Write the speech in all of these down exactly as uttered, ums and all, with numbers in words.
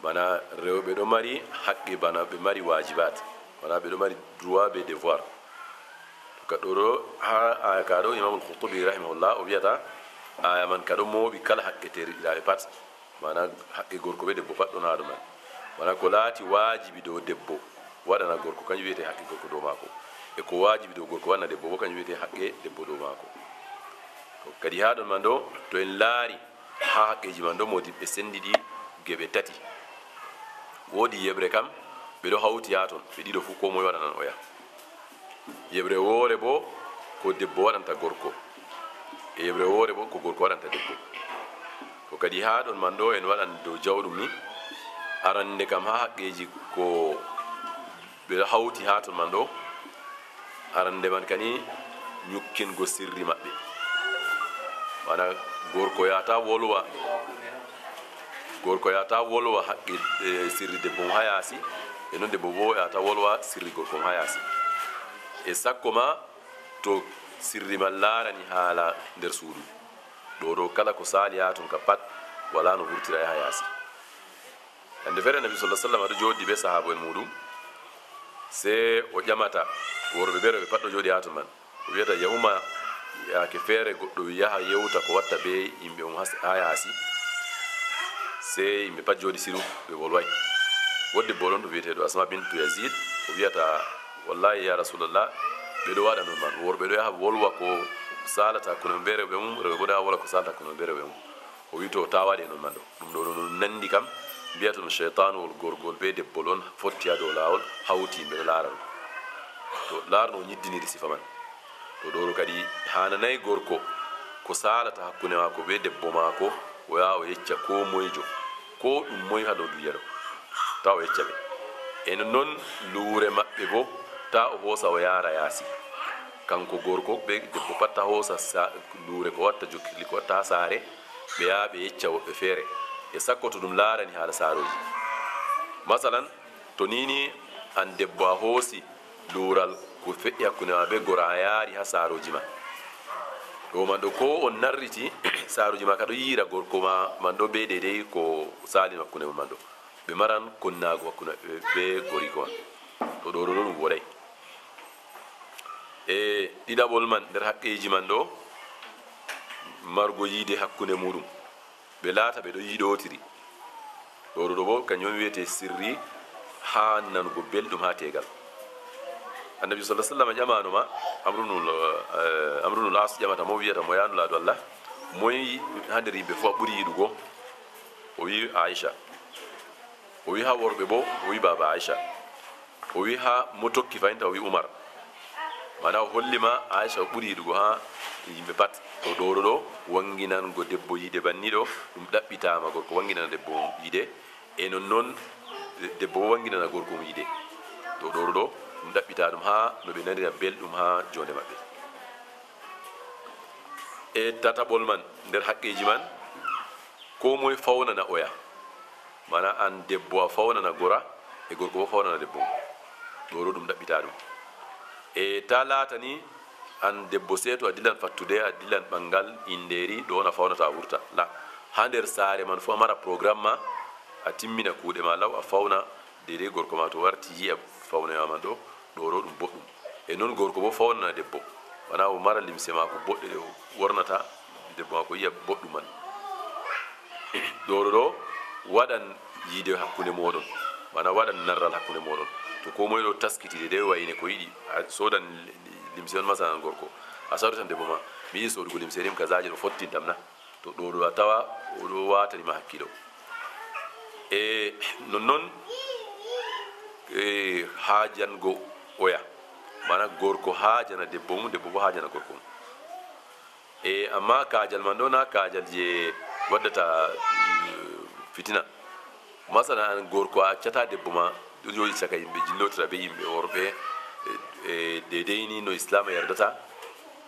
Mana rewɓe ɗo mari haqqe bana ɓe mari waajibaat, mana ɓe ɗo mari droit be devoir. Ka ɗo ɗo, ha aya ka ɗo, Imamul Qurtubi rahimahullah, o wiyata aya man ka ɗo mooɓi kala haqqe teriɗiraaɓe pat. Mana haqqe gorko be debbo pat ɗon ha ɗo man. Mana ko laati waajibi dow debbo waɗana gorko, kanjum wiyete haqqe gorko dow maako. E ko waajibi dow gorko waɗana debbo bo, kanjum wiyete haqqe debbo dow maako. To kadi ha ɗon man ɗo, to en laari ha haqqeji man ɗo, modiɓɓe sendiɗi geɓe tati. Woodi yeɓre kam, ɓe ɗo hawti ha ton, ɓe ɗiɗo fu ko moye waɗanan oya. Yeɓre woore bo ko debbo waɗanta gorko. E yeɓre woore bo ko gorko waɗanta debbo. To kadi ha ɗon man ɗo en waɗan dow jawɗum ni. Arande kam ha haqqeji ko ɓe ɗo hawti ha ton man ɗo. Arande man kani ñukkingo sirri maɓɓe. Mana gorko yata wolwa, gorko yata wolwa haqqe, e, sirri debbo mum ha yaasi, e non debbo bo yata wolwa sirri gorko mum ha yaasi. E sakko ma to sirri man laarani haala nder suudu. Ɗo ɗo kala ko saali ha ton ka pat wala no vurtira yaha yaasi. Hande feere Nabi sallallahu alaihi wasallam aɗo jooɗi be sahaabo en muɗum, sey o ƴamata worɓe be rewɓe pat ɗo jooɗi ha ton man. O wiyata yahuma yaake feere goɗɗo yaha yewta ko watta be yimɓe mum ha, ha yaasi. Sey yimɓe pat jooɗi siru ɓe wolway. Woodi debbo ɗon ɗo wiyeteeɗo Asma bintu Yazid, o wiyata wallahi ya Rasulallah, ɓe ɗo waɗa non man. Worɓe ɗo yaha wolwa ko salata hakkunde mum be rewɓe mum, rewɓe bo ɗo yaha wolwa ko salata hakkunde mum be rewɓe mum. O wi to ta waɗe non man ɗo. Ɗum ɗo ɗum nandi kam, mbiyata ɗum shaytanuwol gorgol be debbo ɗon fotti ha dow laawol, hawti yimɓe ɗo laara ɗum. To laarno o nyiddiniri sifa man. To ɗo ɗo kadi hananay gorko ko salata hakkunde maako be debbo maako, o yaha o yecca ko moyjo, ko ɗum moy ha dow duniya ɗo. Ta o yecca ɓe. E non luure maɓɓe bo, ta o hoosa o yaara yaasi. Kanko gorko be debbo pat ta hoosa sa-, luure ko watta jokkirli ko watta ha saare, ɓe yaha ɓe yecca woɓɓe feere. E sakko to ɗum laarani haala saarooji. Masalan, to nini an debbo a hoosi luural ko feƴƴi hakkunde ma be gora a yaari ha saarooji ma. Ɗo man ɗo ko on narriti, saarooji ma ka ɗo yiira gorko ma man ɗo be deydey ko saalino hakkunde ma man ɗo. Ɓe maran konnaago hakkunde maɓɓe be goriiko ma. To ɗo ɗo ɗum woɗay. E ɗiɗaɓol man nder haqqeeji man ɗo, margo yiide hakkunde muɗum. Ɓe laata ɓe ɗo yiɗotiri. Ɗo ɗo ɗo bo, kanjum on wiyete sirri ha nanugo belɗum ha teegal. Annabi sallallahu alaihi wasallam ƴamano ma, Amru nul, eh, Amru nul As ƴamata mo, wiyata mo, "Ya Nulaaɗo Allah, moy ha nder yimɓe fof a ɓuri yiɗugo?" O wi, "Aisha." O wi, "Ha worɓe bo?" O wi, "Baba Aisha." O wi, "Ha mo tokki fahinta?" O wi, "Umar." Mana o holli ma Aisha o ɓuri yiɗugo ha yimɓe pat. To ɗo ɗo ɗo, wanginango debbo yiide banni ɗo, ɗum ɗaɓɓitama gorko wanginana debbo yiide. E non non, debbo bo wanginana gorko mum yiide. To ɗo ɗo ɗo, ɗum ɗaɓɓita ɗum ha no ɓe nanira belɗum ha jonde maɓɓe. E tataɓol man, nder haqqeji man, ko moye fawnana oya. Mana an debbo a fawnana gora, e gorko bo fawnana debbo. Ɗo ɗo ɗum ɗaɓɓita ɗum. E ta laatani an debbo seeto a dillan fattude, a dillan ɓangal, indeeri, ɗo on a fawnata a wurta. La, ha nder saare man fu a mara programme ma, a timmina kuuɗe ma law, a fawna, deydey gorko ma to warti yi'a fawnoya man ɗo, ɗo ɗo ɗum boɗɗum. E non gorko bo fawnana debbo. Mana o mara limse maako boɗɗe ɗe o ɓornata, debbo maako yi'a boɗɗum man. Ɗo ɗo ɗo waɗan yiide hakkunde moɗon. Mana waɗan narral hakkunde moɗon. To ko moye ɗo taskiti deydey wayne ko yiɗi, a sodan limse on masalan gorko. A sawritan debbo ma, "Mi yiɗi sodugo limse ɗin kazaaje ɗo fottintam na?" To ɗo ɗo a tawa o ɗo watani ma hakkilo. E nonnon, e haajango oya. Mana gorko haajana debbo mum, debbo bo haajana gorko mum. E amma kaajal man ɗo na kaajal je waddata, mm, fitina. Masalan, an gorko a accata debbo ma ɗo jooɗi caka yimɓe, jillotira be yimɓe worɓe, e, e deydey ni no Islaama yardata,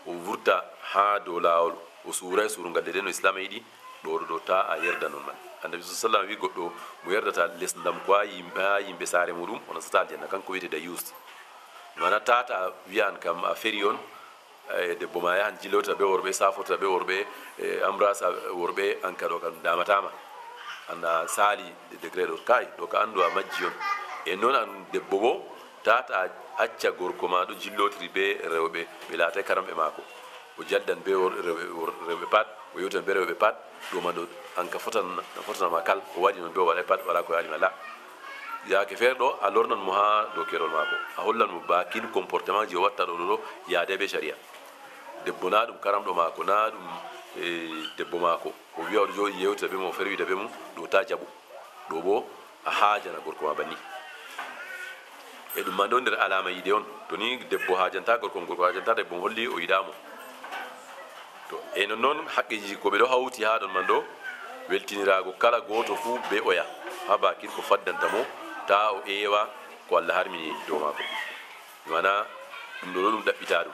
o vurta ha dow laawol, o suuray surungal deydey no Islaama yiɗi, ɗo ɗo ɗo ta a yerda non man. Annabi sallallahu alaihi wasallam wi goɗɗo mo yerdata lesndam ko ha yimɓe, ha yimɓe saare muɗum, o nasata aljanna, kanko wiyete dayus. Mana tata wiya an kam a feri on, e, debbo ma yahan jillotira be worɓe, safotira be worɓe, e, ambrasa worɓe, an kadi o kam damatama. An a saali décret ɗo, kay, ɗo ka anndu a majji on. E noon an debbo bo, tata a acca gorko ma ɗo jillotiri be rewɓe, ɓe laatay karamɓe maako. O jaldan be wor-, rewɓe, wor-, rewɓe pat, o yewtan be rewɓe pat, ɗo ma ɗo an ka fotan-, fotanama kal, o waɗi noon be o waɗay pat, wala ko yaali ma la. Yaake feere ɗo, a lornan mo haa dow keerol maako. A hollan mo baakin comportement ji o watta ɗo, ɗo, ɗo, yaade be sharia. Debbo na ɗum karamɗo maako, na ɗum, eh, debbo maako. O wiya oɗo jooɗi yewta be mo, o ferwida be mo, ɗo ta jaɓu. Ɗo bo a haajana gorko ma banni. E ɗum ma ɗo nder alaama yiide on. To ni debbo haajanta gorko, gorko haajanta debbo, holli o yiɗa mo. To e non non haqqeji ko ɓe ɗo hawti haa ɗon man ɗo, weltiniraago kala gooto fuu be oya, haa baakin ko faddanta mo, taa o eewa ko Allah harmini dow maako. Mana ɗum ɗo, ɗo ɗum ɗaɓɓita ɗum.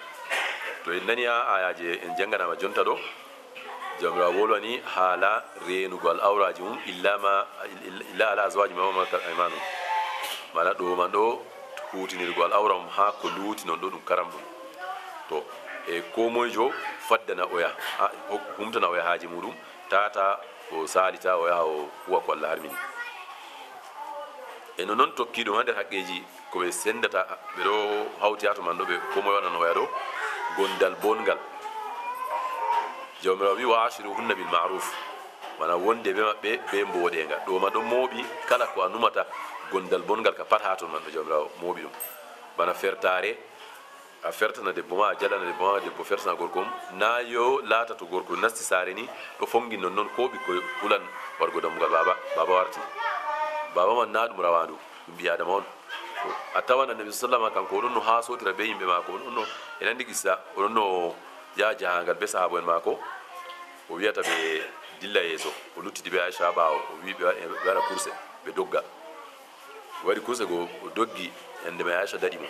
To en nani haa ayaaje en jannganaama jonta ɗo, Jawmiraawo wolwani haala reenugo al'awraaji mum, illa ma, illa ala azwaaji ma, ma malakat aymanuhum. Mana ɗo man ɗo huutinirgo al'awra mum haa ko luuti non ɗo ɗum karam ɗum. To e koo moyjo faddana oya, a, hok-, humtana oya haaje muɗum, tata o saalita o yaha o huwa ko Allah harmini. E no non tokki ɗum haa nder haqqeeji ko ɓe senndata, ɓe ɗo hawti haa to man ɗo, ɓe koo moye waɗana oya ɗo gondal bonngal. Jawmiraawo wi, "Wa ashiruhunna bil ma'ruf." Mana wonde be maɓɓe be mbooɗeeŋga. Ɗo ma ɗon mooɓi kala ko a numata gondal bonngal ka pat haa ton man ɗo Jawmiraawo mooɓi ɗum. Bana fertaare, a fertana debbo ma, a jalana debbo ma, debbo fertana gorko mum. Na yo laata to gorko nasti saare ni, ɗo fongi non non ko ɓikkoy hulan wargo dammugal, "Baaba, baaba warti." Baaba man na ɗum rawaandu, ɗum ɓii Aadama on. A tawan Annabi sallama kanko o ɗon no haa sootira be yimɓe maako, o ɗon no, en anndi qissa, o ɗon no yaha jahaangal be sahaabo'en maako, o wi'ata ɓe dilla yeeso, o luttidi be Aisha ɓaawo, o wi'i ɓe wa-, ɓe waɗa kurse, ɓe dogga. O waɗi kurse go, o doggi, hande may Aisha daɗi mo.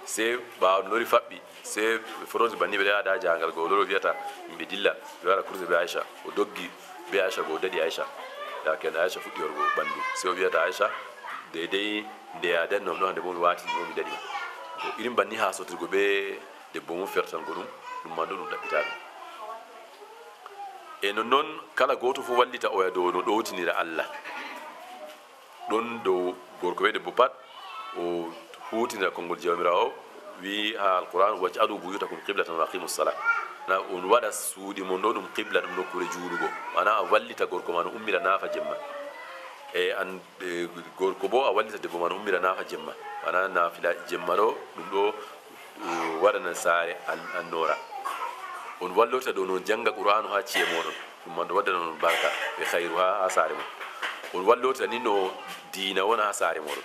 Sey ɓaawo ɗum lori faɓɓi, sey ɓe fototi banni ɓe ɗo yaha jahaangal go, o lori o wi'ata yimɓe dilla, ɓe waɗa kurse be Aisha, o doggi be Aisha go, o daɗi Aisha. Yaake hande Aisha fuɗɗi horugo ɓandu, sey o wi'ata Aisha, "Deydey nde a daɗi non ɗo, hande bo mi waati mo, mi daɗi mo." To irin banni haa sottirgo be debbo mum fertango ɗum, ɗum man ɗo ɗum ɗaɓɓita ɗum. E nonnon kala gooto fuu wallita oya dow no ɗowtinira Allah. Ɗon dow gorko be debbo pat, o huutinira konngol Jawmiraawo, wi'i haa Alqur'aan, "Waj'alu buyutakum qiblatan wa aqimus salah." Na on waɗa suuɗi mon ɗo ɗum qibla, ɗum nokkuure juulugo. Maana a wallita gorko ma no ummira naafa jemma. E an, e gorko bo a wallita debbo ma no ummira naafa jemma. Maana naafila jemma ɗo, ɗum ɗo, eh, waɗana saare an-, annoora. On wallorta dow no on jannga Qur'aanu haa ci'e mooɗon. Ɗum man ɗo waddana on barka e khayru haa, haa saare mon. On wallorta ni no diina wona haa saare mooɗon.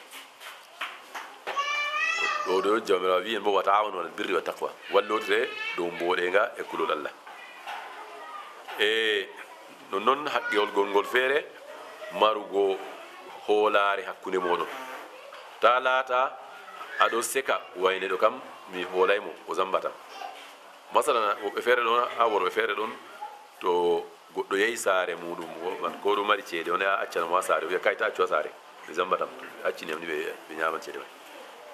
Ɗo, ɗo Jawmiraawo wi'i en bo, "Wa ta'awanu alal birri wa taqwa." Wallotire dow mbooɗeeŋga e kulol Allah. E nonnon haqqewol gongol feere, marugo hoolaare hakkunde mooɗon. Ta laata aɗo seka wayne ɗo kam mi hoolay mo, o zambatam. Masalan, woɓɓe feere ɗon, haa worɓe feere ɗon, to goɗɗo yahi saare muuɗum, wo-, man ko ɗo mari ceede, on yaha accana mo haa saare, o wi'a, "Kay, ta accu haa saare, ɓe zambatam, ɓe accini am ni ɓe, ɓe nyaaman ceede man."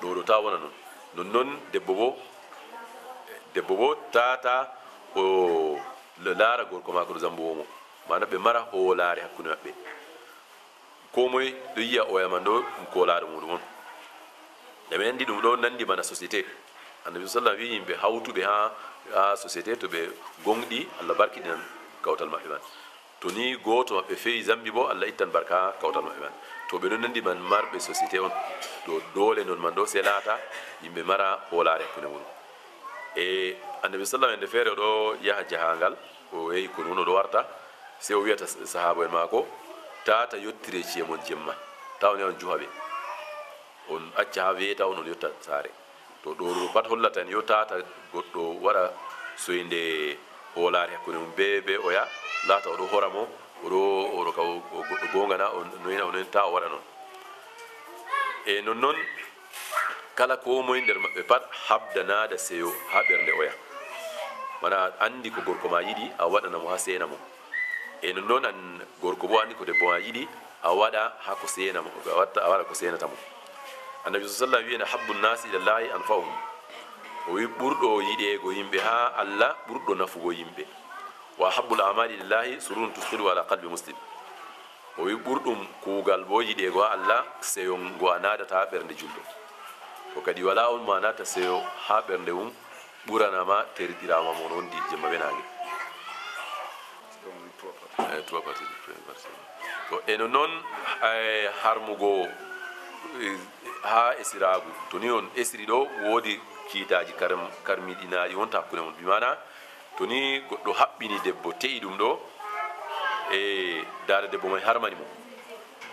Ɗo, ɗo ta wona non. Nonnon debbo bo, debbo bo ta, ta o la-, laara gorko maako ɗo zambowo mo. Maana ɓe mara hoolaare hakkunde maɓɓe. Koo moy ɗo yi'a oya man ɗo ɗum koolaaɗo muuɗum on. Nde min anndi ɗum ɗo nanndi bana société. Annabi sallam wi'i yimɓe hawtuɓe haa, haa société to ɓe goongɗi, Allah barkiɗinan kawtal maɓɓe man. To ni gooto maɓɓe fewi zambi bo, Allah ittan barka haa kawtal maɓɓe man. To ɓe ɗon nanndi man marɓe société on. To doole non man ɗo sey laata yimɓe mara hoolaare hakkunde muuɗum. E Annabi sallam hande feere o ɗo yaha jahaangal, o yehi ko non o ɗo warta, sey o wi'ata s-, sahaaba'en maako, "Taata yottire ci'e mon jemma, ta on yaha on juha ɓe. On acca haa weeta on, on yotta saare." To ɗo, ɗo pat hollata en yo taata goɗɗo waɗa soynde hoolaare hakkunde mum be, be oya, laata o ɗo hora mo, o ɗo, o ɗo ka o, o goɗɗo goonga na, o noyna, o noyna, ta o waɗa non. E nonnon, kala koo moy nder maɓɓe pat habda naada seyo haa ɓernde oya. Mana a anndi ko gorko ma yiɗi, a waɗana mo haa seena mo. E nonnon an gorko boo anndi ko debbo ma yiɗi, a waɗa haa ko seena mo, a watta, a waɗa ko seenata mo. Annabi sallallahu alaihi wasallam wi'i, "Ahabbu nnaasi ila Llaahi anfa'uhum." O wi'i, "Ɓurɗo yiɗeego yimɓe haa Allah, ɓurɗo nafugo yimɓe. Wa ahabbul a'maali ila Llaahi sururun tudkhiluhu ala qalbi muslim." O wi ɓurɗum kuugal boo yiɗeego haa Allah, seyo ngo a naadata haa ɓernde julɗo. To kadi walaa on mo a naata seyo haa ɓernde mum, ɓurana ma teriɗiraawo ma mo on wondi jemma bee naange. Eh, trois parties, trois parties. To, e no non, eh, harmugo, eh, haa esiraagu. To ni on esiri ɗo, woodi kiitaaji karm-, karmiɗinaaɗi wonta hakkunde mon. Bi maana, to ni goɗɗo haɓɓini debbo, te'i ɗum ɗo, e daada debbo may harmani mo.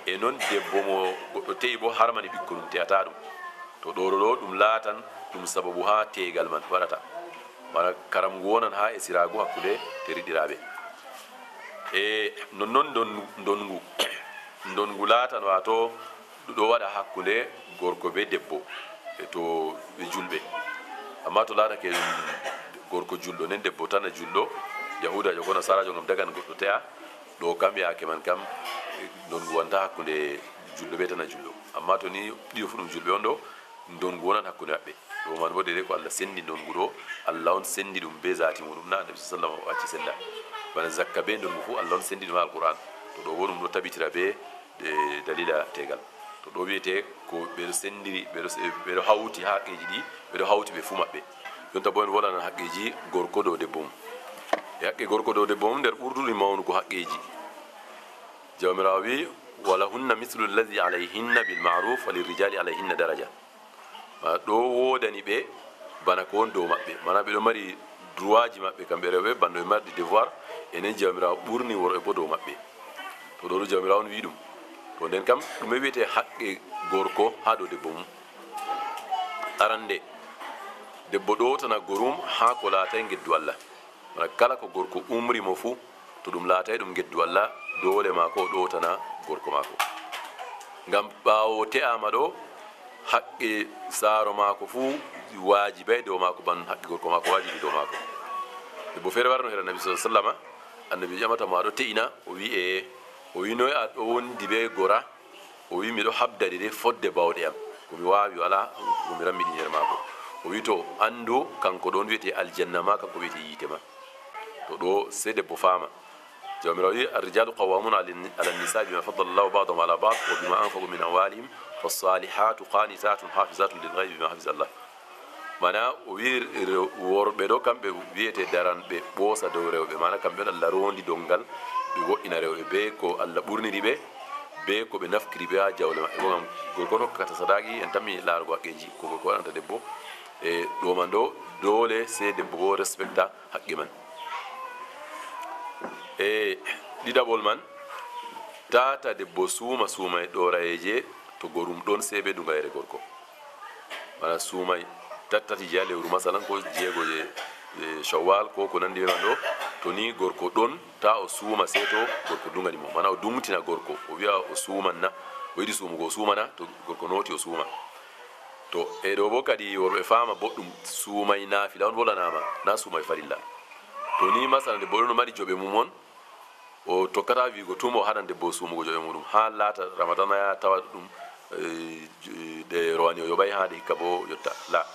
E non debbo mo goɗɗo te'i boo harmani ɓikkon mum, te'ata ɗum. To ɗo ɗo ɗum laatan ɗum sababu haa teegal man waɗata. Maana karamngu wonan haa esiraagu hakkunde teriɗiraaɓe. E nonnon ndon-, ndonngu. Ndonngu laatan, waato ɗo waɗa hakkunde gorko bee debbo, e to ɓe julɓe. Ammaa to laatake ɗum gorko julɗo, nden debbo tan a julɗo, Yahuudaajo ko Nasaaraajo, ngam dagan goɗɗo te'a, ɗo kam yaake man kam, ndonngu wonta hakkunde julɗo bee tan a julɗo. Ammaa to ni ɗiɗo fuu ɗum julɓe on ɗo, ndonngu wonan hakkunde maɓɓe. Ɗo man boo deydey ko Allah senndi ndonngu ɗo, Allah on senndi ɗum bee zaati muɗum, na Annabi sallallahu alaihi wasallam o acci sennda. Bana zakka bee ndonngu fuu, Allah on senndi ɗum haa Alqur'aan. To ɗo boo ɗum ɗo tabitira bee, e, daliila teegal. To ɗo wi'ete ko ɓe ɗo senndiri, ɓe ɗo se-, ɓe ɗo hawti haa haqqeeji ɗi, ɓe ɗo hawti ɓe fuu maɓɓe. Jonta boo en wolwanan haqqeeji gorko dow debbo mum. E haqqe gorko dow debbo mum, nder ɓurduɗi mawnugo haqqeeji, Jawmiraawo wi'i: "Wa lahunna mislu allazi alayhinna bil ma'ruf, wa lirrijali alayhinna daraja." Maana ɗo woodani ɓe bana ko woni dow maɓɓe. Maana ɓe ɗo mari droitji maɓɓe kamɓe rewɓe, bana no ɓe mardi devoir, enen Jawmiraawo ɓurni worɓe boo dow maɓɓe. To ɗo ɗo Jawmiraawo on wi'i ɗum. To nden kam, ɗume wi'ete haqqe gorko haa dow debbo mum? Arande, debbo ɗowtana gorum haa ko laatay ngeddu Allah. Maana kala ko gorko umri mo fuu, to ɗum laatay ɗum ngeddu Allah, doole maako o ɗowtana gorko maako. Ngam ɓaawo o te'aama ɗo, haqqe saaro maako fuu waajibay dow maako, ban haqqe gorko maako waajibi dow maako. Debbo feere warno her Annabi sallallahu alaihi wasallama, Annabi ƴamata mo, "A ɗo te'ina?" O wi'i, "Ee." O wi'i, "Noy a ɗo wondi bee gora?" O wi'i, "Mi ɗo habda ɗe de fodde bawɗe am. Ko mi waawi walaa, ko mi rammiɗini nder maako." O wi'i, "To, anndu, kanko ɗon wi'ete aljanna ma, kanko wi'ete yiite ma." To ɗo, sey debbo faama. Jawmiraawo wi'i, "Ar-rijalu qawwamuna ala nisai bima faddala Allahu ba'dahum ala ba'd wa bima anfaqu min amwalihim, fassalihatu qanitatun hafizatun lil ghaibi bima hafizallah." Mana o wi'i, re-, worɓe ɗo kamɓe wi'ete daranɓe ɓoosa dow rewɓe, mana kamɓe on Allah rondi dongal ɓe wo'ina rewɓe be ko Allah ɓurniri ɓe, be ko ɓe nafkiri be haa jawle maɓɓe. Bo ngam gorko on hokkata sadaaki, en tammi laarugo haqqeeji ko gorko waɗanta debbo. E ɗo man ɗo, doole sey debbo bo respecta haqqe man. E ɗiɗaɓol man, tata debbo suuma suumay ɗorayeeje to gorum ɗon sey be duŋayere gorko. Mana suumay tattati je haa lewru, masalan, ko jeego je, je Shawwal, ko ko nandi be man ɗo, to ni gorko ɗon, ta o suuma sey to gorko duŋani mo. Mana o duŋtina gorko, o wi'a o suuman na, o yiɗi suumugo o suuma na, to gorko nooti o suuma. To e ɗo bo kadi worɓe faama boɗɗum, suumay naafila on wolanaama, na suumay farilla. To ni, masalan, debbo ɗon mari joɓe mum on, o tokkata wi'ugo tum o haɗan debbo suumugo joɓe muɗum, haa laata Ramadana yaha tawa ɗum, eh, j-, ɗe rowani o yoɓay haa ɗe hikka bo yotta. La,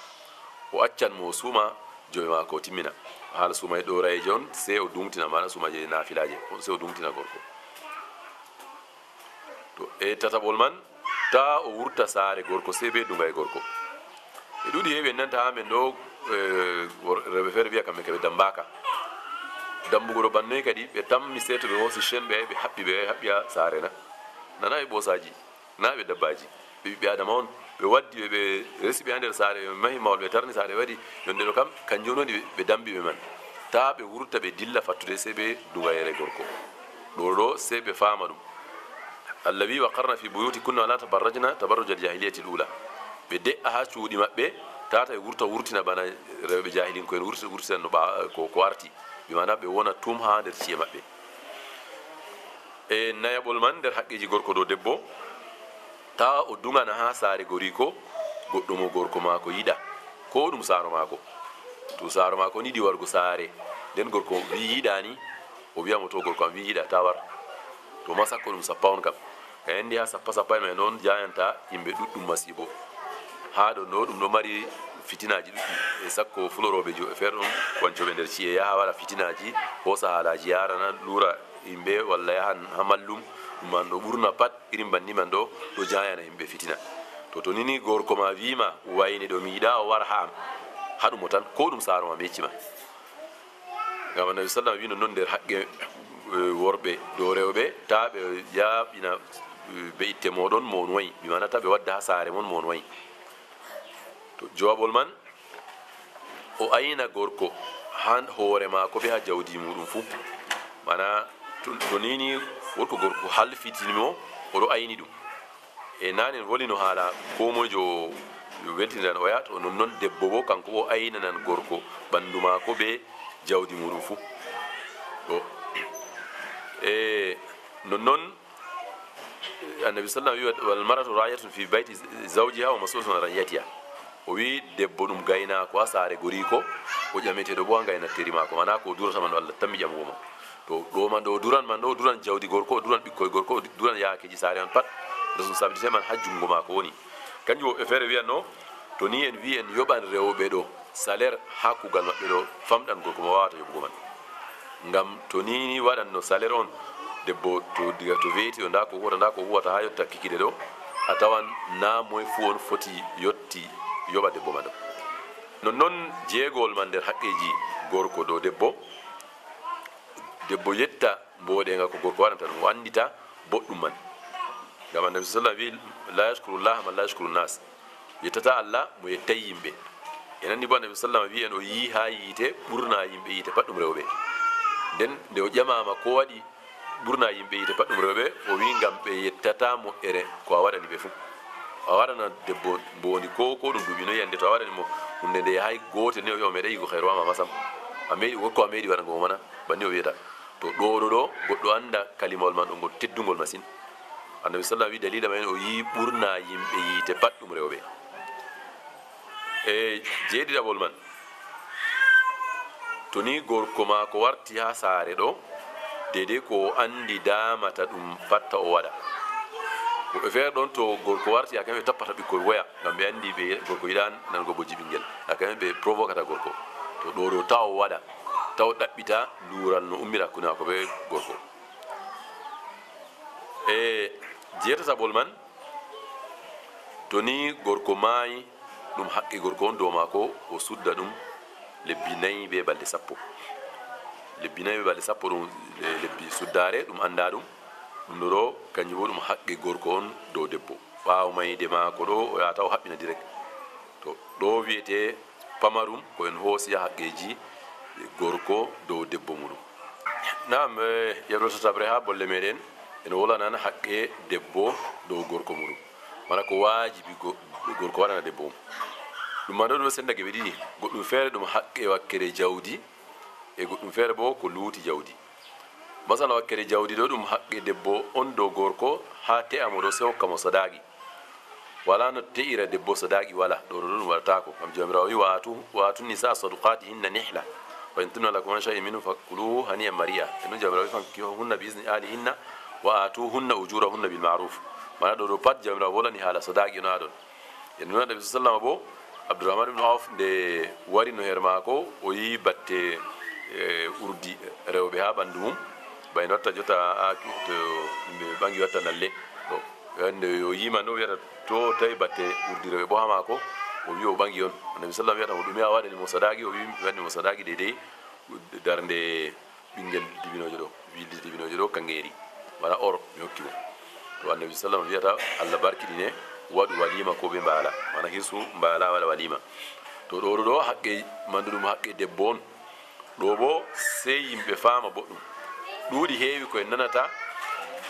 o accan mo o suuma joɓe maako o timmina. Haala suumay ɗorayeeje on, sey o duŋtina, mana suumay je naafilaaje, on sey o duŋtina gorko. To e tataɓol man, ta o wurta saare gorko sey be duŋay gorko. E ɗuuɗi heewi en nanta haa men ɗo, eh, wor-, rewɓe feere wi'a kamɓe ka ɓe dambaaka. Dambugo ɗo bannoy kadi, ɓe tammi sey to ɓe hoosi cen ɓe, ɓe haɓɓi ɓe, haɓɓi haa saare na. Nana ɓe ɓoosaaji, na ɓe dabbaaji. Ɓe ɓiɓɓe Adama on, ɓe waddi ɓe, ɓe resi ɓe haa nder saare, ɓe mahi mahol, ɓe tarni saare, ɓe waɗi yonde ɗo kam, kanjum woni ɓe, ɓe dambi ɓe man. Ta ɓe wurta ɓe dilla fattude sey be duŋayere gorko. Ɗo ɗo sey ɓe faama ɗum. Allah wi, "Wa qarna fi buyutikunna wa la tabarrajna tabarrujal jahiliyatil ula." Ɓe de'a haa cuuɗi maɓɓe, tata ɓe wurta wurtina bana rewɓe jahilin ko en wurti-, wurtinan no ɓa-, ko, ko arti. Bi maana ɓe wona tum haa nder ci'e maɓɓe. E nayaɓol man nder haqqeeji gorko dow debbo, ta o duŋana haa saare goriiko goɗɗo mo gorko maako yiɗa, ko ɗum saaro maako. To saaro maako on yiɗi wargo saare, nden gorko wi yiɗaani, o wi'a mo, "To, gorko am wi yiɗa, ta war." To ma sakko ɗum sappa on kam. Ka yandi haa sappa, sappa e may non jaayanta yimɓe ɗuɗɗum masiibo. Haa ɗo ɗo ɗum ɗo mari fitinaaji ɗuɗɗi. E sakko fulorooɓe jo-, feere ɗon wancooɓe nder ci'e yaha waɗa fitinaaji, hoosa haalaaji, yaarana, luura yimɓe, walla yahan haa mallum, Man ɗo ɓurna pat irin banni man ɗo, ɗo jayana yimɓe fitina. To, to nini gorko ma wiima wayne ɗo mi yiɗa o wara ha am, haɗu mo tan, ko ɗum saaro ma meccima. Ngam Annabi sallam wiino non nder haqqe, eh, worɓe dow rewɓe, ta ɓe yaaɓina, eh, be'itte moɗon mo on wayi, bi maana ta ɓe wadda ha saare mon mo on wayi. To, jowabol man, o ayna gorko ha hoore maako be ha jawdi muɗum fu. Mana to, to nini worko gorko halfitini mo, o ɗo ayni ɗum. E nane en wolino haala ko mojo weltindan oya, to non non debbo bo kanko o aynanan gorko ɓandu maako be jawdi muɗum fu. To, e non non Annabi sallam wi, "Wal mar'atu ra'iyatun fi bayti zawjiha wa mas'ulatun an ra'iyatiha." O wi debbo ɗum gaynaako ha saare goriko, o ƴameteɗo bo ha gaynatteri maako, mana ko o durata man Allah tammi ƴamugo mo. To ɗo man ɗo o duran man ɗo, o duran jawdi gorko, o duran ɓikkoy gorko, o duran yaakeji saare man pat, responsabilité man ha jungo maako woni. Kanjum woɓɓe feere wiyan no, to ni en wi en yoɓan rewɓe ɗo salaire ha kugal maɓɓe ɗo, famɗan gorko mo wawata yoɓugo man. Ngam to ni ni waɗanno salaire on, debbo to diga to weeti o nda ko huwata, nda ko huwata ha yotta kikide ɗo, a tawan na moy fu on foti yotti yoɓa debbo man ɗo. Nonnon jeegowol man nder haqqeji gorko dow debbo, debbo yetta mboɗeŋga ko gorko waɗanta ɗum, o anndita boɗɗum man. Ngam Annabi sallallahu alaihi wasallam wi, "La yashkuru Allah man la yashkuru nas." Yettata Allah mo yettay yimɓe. En anndi bo Annabi sallallahu alaihi wasallam wi en o yi ha yiite ɓurna yimɓe yiite pat ɗum rewɓe. Nden nde o ƴamama ko waɗi ɓurna yimɓe yiite pat ɗum rewɓe, o wi ngam ɓe yettata mo ere ko a waɗani ɓe fu. A waɗana debbo mbondi ko, ko ɗum duuɓi noyi ande to a waɗani mo hunde nde yahay gootel ni o wi'a o meeɗay yigo khairu ama masam. A meeɗi, ko a meeɗi waɗango mo mana, banni o wi'ata. To ɗo, ɗo, ɗo, goɗɗo anda kalimawol man ɗo ngol teddungol masin. Annabi sallallahu alaihi wasallam wi dalila man o yi ɓurna yimɓe yiite pat ɗum rewɓe. E jeeɗiɗaɓol man, to ni gorko maako warti ha saare ɗo, deidei ko o andi damata ɗum fatta o waɗa. Woɓɓe feere ɗon to gorko warti, a kamɓe tappata ɓikkoy woya, ngam ɓe andi ɓe gorko yiɗan nango bojji ɓingel, a kamɓe ɓe provokata gorko. To ɗo ɗo ta o waɗa, ta o ɗaɓɓita luural no ummira hakkunde maako be gorko. E jeetataɓol man, to ni gorko maayi, ɗum haqqe gorko on dow maako, o sudda ɗum lebbi nayi be balɗe sappo. Lebbi nayi be balɗe sappo ɗum, e, lebbi suddaare, ɗum anda ɗum. Ɗum ɗo ɗo, kanjum bo ɗum haqqe gorko on dow debbo. Ɓaawo mayde maako ɗo, o yahata o haɓɓina direct. To ɗo wi'ete pamarum, ko en hoosi haqqeji gorko dow debbo muɗum. Naam, eh, yeru tataɓre ha bolle meɗen, en wolanan haqqe debbo dow gorko muɗum. Mana ko waajibi go-, gorko waɗana debbo mum. Ɗum man ɗo ɗum senda geɓe ɗiɗi. Goɗɗum feere ɗum haqqe wakkere jawdi, e goɗɗum feere bo ko luuti jawdi. Masala wakkere jawdi ɗo ɗum haqqe debbo on dow gorko ha te'a mo ɗo se hokka mo sadaqi. Wala no te'ira debbo sadaqi wala, ɗo ɗo ɗum waɗataako. Ngam Jawmiraawo wi, "Wa atu, wa atu nisa sadaqatihinna nihla. Fa in tibna lakum an shay'in minhu fakuluhu hani'an mari'a." E non Jawmiraawo wi, "Fankihunna bi izni ahlihinna wa atuhunna ujurahunna bil ma'ruf." Mana ɗo ɗo pat Jawmiraawo wolani haala sadaqi no aɗon. E non Annabi sallallahu alaihi wasallam bo, Abdurrahman ibn Auf nde wari no her maako, o yi batte, e, urdi rewɓe ha ɓandu mum. Ba en watta jotta ha to yimɓe ɓangi watta nalle. Ɗo, nde o yima no wiyata to tawi batte urdi rewɓe bo ha maako, o wi o ɓangi on. Annabi sallallahu alaihi wasallam wiyata mo ɗume a waɗani mo sadaqi, o wi mi waɗani mo sadaqi deidei darnde ɓingel dibinojo ɗo, wilde dibinojo ɗo, kangeri. Wala or, mi hokki mo. To Annabi sallallahu alaihi wasallam wiyata, "Allah barkiɗine, waɗu walima ko ɓe mbaala." Mana hirsu mbaala waɗa walima. To ɗo ɗo ɗo haqqe, mandu ɗum haqqe debbo on. Ɗo bo sey yimɓe faama boɗɗum. Ɗuuɗi heewi ko en nanata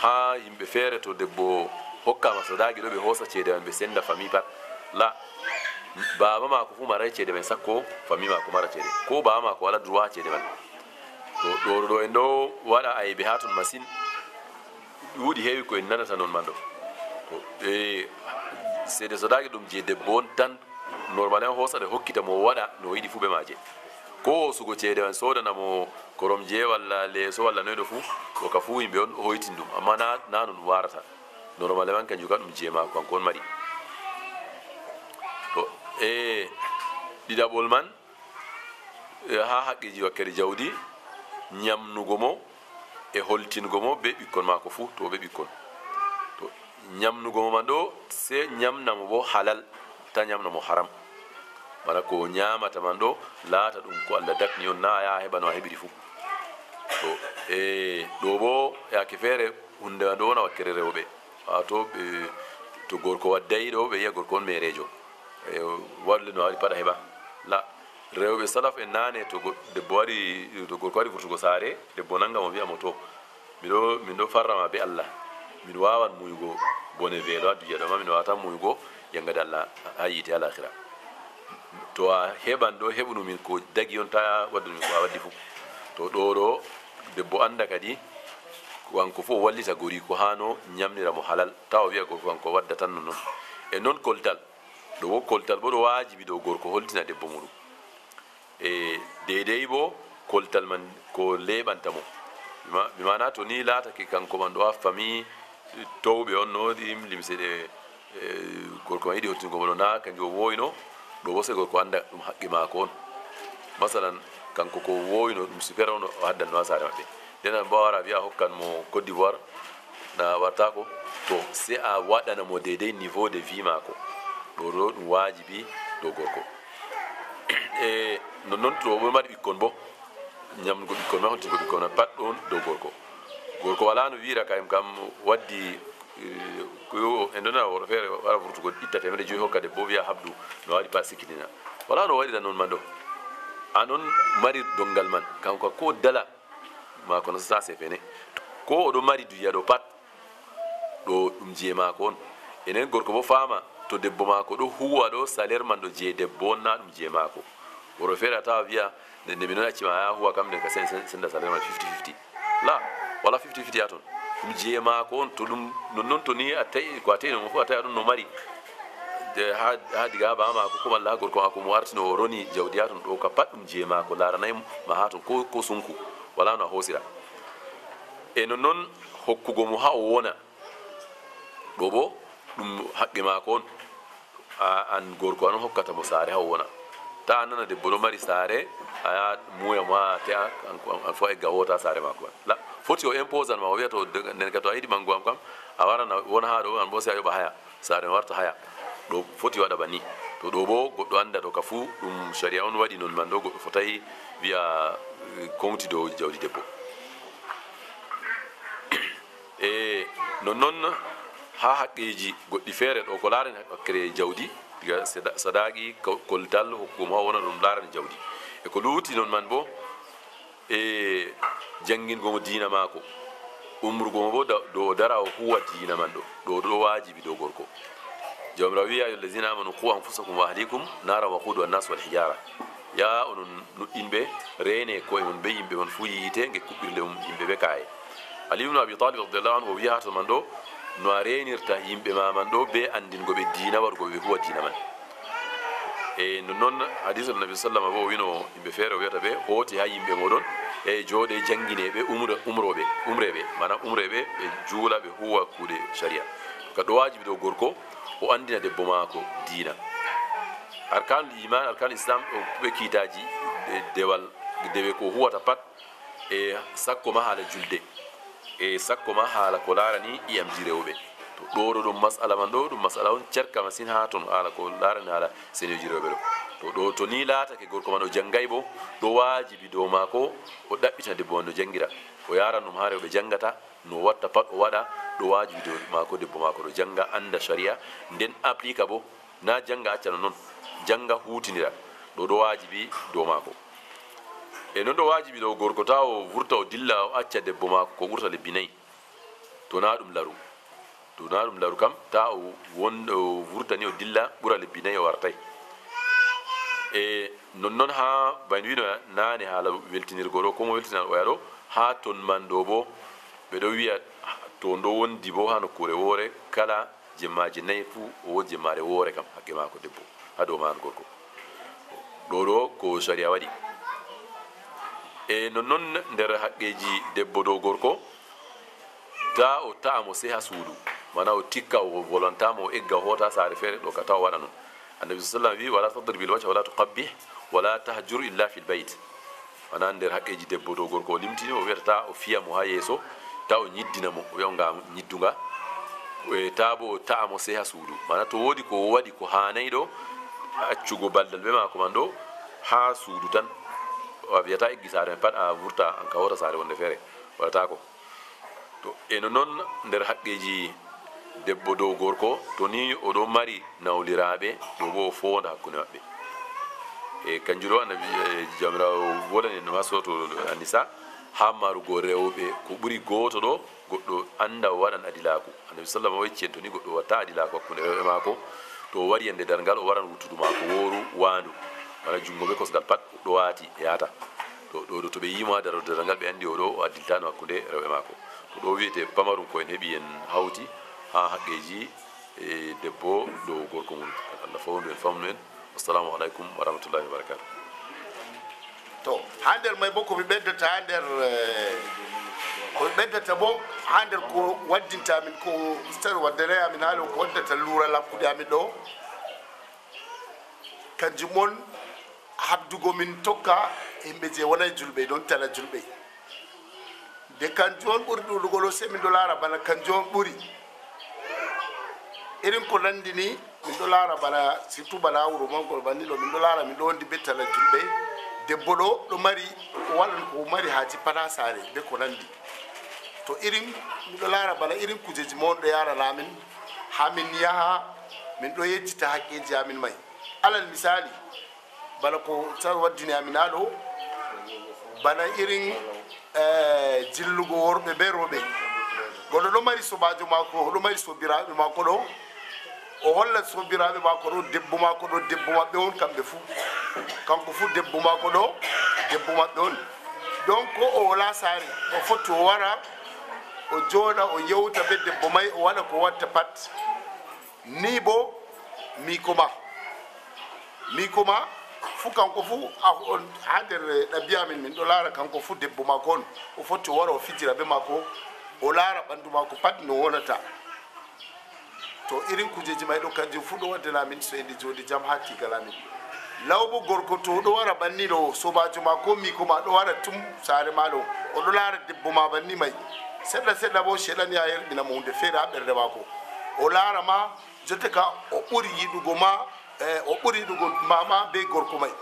ha yimɓe feere to debbo hokkama sadaqi ɗo ɓe hoosa ceede man ɓe senda fami pat. La, baaba maako fu maray ceede man sakko fami maako mara ceede. Ko baaba maako wala droit ceede man. To ɗo ɗo en ɗo waɗa aybe ha ton masin. Ɗuuɗi heewi ko en nanata non man ɗo. To, e, ceede sadaqi ɗum je debbo on tan. Normal en hoosa ɗe hokkita mo waɗa no o yiɗi fu be maaje. Ko hoosugo ceede man soodana mo koromje walla leeso walla noy ɗo fu, ɗo ka fu yimɓe on hoytin ɗum. Amma na, na non warata. Normal man kanjum ka ɗum je maako kanko on mari. To, e, ɗiɗaɓol man, e, ha haqqeji wakkere jawdi, nyamnugo mo e holtingo mo be ɓikkon maako fu, to be ɓikkon. Ñamnugo mo man ɗo, sey ñamna mo bo halal, ta ñamna mo haram. Bana ko o ñaamata man ɗo, laata ɗum ko Allah dakni on, na a yaha heɓa no a heɓiri fuu. To, e, ɗo bo, yaake feere, huunde man ɗo wona wakkere rewɓe. Waato, ɓe, to gorko wadday ɗo, ɓe yi'a gorko on meereejo. E, waɗle no a waɗi pat a heɓa. La, rewɓe salaf en naane, to go-, debbo waɗi, to gorko waɗi vurtugo saare, debbo nanga mo, wi'a mo, "To, miɗo, min ɗo farra ma be Allah. Min waawan muuyugo bone veelo haa duniya ɗo, amma min waawata muuyugo yangade Allah haa yiite haa laahira. To a heɓan ɗo, heɓunu min ko dagi on, ta waddunu min ko a waddi fuu." To, ɗo ɗo, debbo anda kadi, kanko fuu o wallita goriiko haa no ñamnira mo halal. Ta o wi'a gorko kanko wadda tan non non. E non koltal. Ɗo wo koltal bo ɗo waajibi dow gorko holtina debbo muuɗum. E deydey bo koltal man ko leeɓanta mo. Bi ma-, bi maana to ni laatake kanko man ɗo haa famii towɓe on no ɗi limse ɗe, e, gorko man yiɗi holtingo mo ɗo na kanjum o wooyno, ɗo bo sey gorko anda ɗum haqqe maako on. Masalan, kanko ko wooyno ɗum super on o haddanno haa saare maɓɓe. Nden a bo a wara a wi'a a hokkan mo Côte d'Ivoire, na wartaako. To, sey a waɗana mo deydey niveau de vie maako. Ɗo ɗo ɗum waajibi dow gorko. E nonnon to o mari ɓikkon bo, ñamnugo ɓikkon ma, holtingo ɓikkon ma, pat ɗon dow gorko. Gorko walaa no wi'ira kayum kam waddi, eh, ko en ɗo nana worɓe feere wara vurtugo itta teemedde jowi hokka debbo, wi'a habdu no waɗi pat sikkitina. Walaa no waɗira non man ɗo. An on mari donngal man, kanko ko dala maako no sasa e fene. Ko o ɗo mari duya ɗo pat, ɗo ɗum je maako on. Enen gorko bo faama, to debbo maako ɗo huwa ɗo, salaire man ɗo je debbo on, na ɗum je maako. Worɓe feere a tawa wi'a, nde, nde minon acci ma, a yaha huwa kam, nden ka sen-, sen-, senda salaire man fifty fifty. La, wala fifty fifty haa ton. Ɗum je maako on, to ɗum, nonnon to ni a tawi, ko a tawi non fu a tawi ɗum no mari. De haa, haa diga haa baba maako, ko malla haa gorko maako mo arti no o roni jawdi haa ton ɗo, ka pat ɗum je maako, laaranay ma haa ton ko, ko sunku. Wala no a hoosira. E nonnon hokkugo mo haa o wona. Ɗo bo ɗum haqqe maako on. A, an gorko an on hokkata mo saare haa o wona. Ta a nana debbo ɗo mari saare, a yaha muuya mo haa a te'a, an, an, an fuu a egga hoota saare maako man. La, foti o imposan ma, o wi'a to, de-, nden ka to a yiɗi mangu am kam, a wara na wona haa ɗo, an bo sey a yoɓa haya. Saare ma warta haya. Ɗo foti waɗa ba ni. To ɗo bo goɗɗo anda ɗo ka fuu ɗum sariya on waɗi non man ɗo, goɗɗo fotay wi'a, eh, kowti dow jawdi debbo. E nonnon haa haqqeeji goɗɗi feere ɗo ko laarani hakkere jawdi, diga seda-, sadaaki, ko-, koltal, hokkugo mo haa wona ɗum laarani jawdi. E ko luuti non man bo, e janngingol mo diina maako, umrugo mo bo da-, dow o dara o huwa diina man ɗo, ɗo, ɗo waajibi dow gorko. Jawmiraawo wi'i, "يا أيها الذين آمنوا قوا أنفسكم وأهليكم نارا وقودها الناس والحجارة." Ya onon nuɗɗinɓe, reene ko'e mon be yimɓe mon fuu yiite nge kuɓɓirle mum yimɓe be ka'e. Ali ibn Abi Talib radiyallahu anhu o wi'a haa to man ɗo, no a reenirta yimɓe ma man ɗo be anndingo ɓe diina, warugo ɓe huwa diina man. E nonnon hadiisul Nabi sallama bo o wi'no yimɓe feere o wi'ata ɓe, hooti haa yimɓe mooɗon, e jooɗe janngine ɓe umre-, umrooɓe, umreeɓe, maana umreeɓe ɓe juula ɓe huwa kuuɗe shari'a. Ka ɗo waajibi dow gorko o anndina debbo maako diina. Arkaanul iman, arkaanul islam, ɗo ɓe kiitaaji, e dewal, dewe ko huwata pat, e sakko ma haala julde, e sakko ma haala ko laarani ƴi'amji rewɓe. To ɗo ɗo ɗum masala man ɗo, ɗum masala on cerka masin haa ton, haala ko laarani haala seneeji rewɓe ɗo. To ɗo, to ni laatake gorko man o janngay bo, ɗo waajibi dow maako o ɗaɓɓita debbo man no janngira. O yaaran ɗum haa rewɓe janngata, no watta pat o waɗa, ɗo waajibi dow maako debbo maako ɗo jannga, annda shari'a, nden applika bo, na jannga acca non non, jannga huutinira, ɗo ɗo waajibi dow maako. E non ɗo waajibi dow gorko ta o vurta o dilla o acca debbo maako ko ɓurta lebbi nayi, to na ɗum laru. To na ɗum laru kam, ta o won-, o vurta ni o dilla ɓura lebbi nayi o wartay. E nonnon haa, ba en wi'no naane haala weltinirgo ɗo, ko mo weltinan oya ɗo, haa ton man ɗo bo, ɓe ɗo wi'a ton ɗo wondi bo haa nokkuure woore, kala jemmaaje nayi fuu, o woodi jemmaare woore kam, haqqe maako debbo, haa dow man gorko. Ɗo ɗo ko sariya waɗi. E nonnon nder haqqeeji debbo dow gorko, ta o ta'a mo sey haa suudu, mana o tikka, o volanta mo, o egga, o hoota saare feere, ɗo ka ta o waɗa non. Annabi sallallahu alaihi wasallam wi, "Wala tadrib al-wajha wala tuqabbih wala tahjur illa fil bayt." Mana nder haqqeeji debbo dow gorko o limtini, o wi'ata ta o fiya mo haa yeeso, ta o nyiddina mo, o wi'a nga nyiddunga. E taa bo o ta'a mo sey haa suudu. Maana to woodi ko o waɗi ko haanay ɗo, accugo baldal ɓe maako man ɗo haa suudu tan. A wiyata eggi saare man pat a vurta, an ka hoota saare wonde feere. Waɗataako. To e no non nder haqqeeji debbo dow gorko, to ni o ɗo mari nawliraaɓe, ɗo bo o foonda hakkunde maɓɓe. E kanjum ɗo Annabi, e, Jawmiraawo wolani en ɗum haa sooto Annisa, haa marugo rewɓe ko ɓuri gooto ɗo, goɗɗo annda o waɗan adilaaku. Annabi sallama o yecci en to ni goɗɗo watta adilaaku hakkunde rewɓe maako, to o wari yande darngal o waran wuttudu maako wooru waandu, wala junngo be kosngal pat ɗo waati e yaata. To ɗo, ɗo to ɓe yi mo haa darorde darngal ɓe anndi o ɗo o addiltaano hakkunde rewɓe maako. To ɗo wiyete pamarum ko en heɓi en hawti haa haqqeeji e debbo dow gorko mum. Allah fawndu en, famnu en. Wassalamu aleykum wa rahmatullahi wa barakatuh. To, haa nder may bo ko mi ɓeddata haa nder, eh, ko mi ɓeddata bo haa nder ko waddinta min ko ustad waddere amin haala ko waddata luural hakkunde amin ɗo. Kanjum on habdugo min tokka yimɓe je wonay julɓe, ɗon tala julɓe. De kanjum on ɓuri ɗuuɗugo ɗo, sey min ɗo laara bana kanjum on ɓuri. Irin ko nandi ni, min ɗo laara bana, surtout bana wuro mangol banni ɗo, min ɗo laara min ɗo wondi be tala julɓe. Debbo ɗo, ɗo mari, o waɗan ko o mari haaje pat haa saare, be ko nandi. To irin, min ɗo laara bana irin kujeji mo on ɗo yarana amin, haa min yaha, min ɗo yejjita haqqeeji amin may. Alal misali, bana ko sa waddini amin haa ɗo, bana irin, eh, jillugo worɓe be rewɓe. Goɗɗo ɗo mari sobaajo maako, o ɗo mari sobiraaɓe maako ɗo. O holla sobiraaɓe maako ɗo, debbo maako ɗo, debbo maɓɓe on kamɓe fuu. Kanko fuu debbo maako ɗo, debbo maɓɓe on. Donc o wala saare, o foti o wara, o jooɗa, o yewta be debbo may, o waɗa ko watta pat. Ni bo miiko ma. Miiko ma fu kanko fu a, on, haa nder ɗabi'a min, min ɗo laara kanko fu debbo maako on. O foti o wara o fijira be maako, o laara ɓandu maako pat no wonata. To irin kujeji may ɗo kanjum fu ɗo waddana min soyde jooɗi jam haa tiigal amin. Law bo gorko to o ɗo wara banni ɗo, soobaajo ma ko miiko ma ɗo wara tum saare ma ɗo, o ɗo laara debbo ma banni may. Seɗɗa seɗɗa bo Ceyɗan ya yerɓina mo huunde feere haa ɓernde maako. O laara ma, jotta ka o ɓuri yiɗugo ma, eh, o ɓuri yiɗugo ma, ma be gorko may.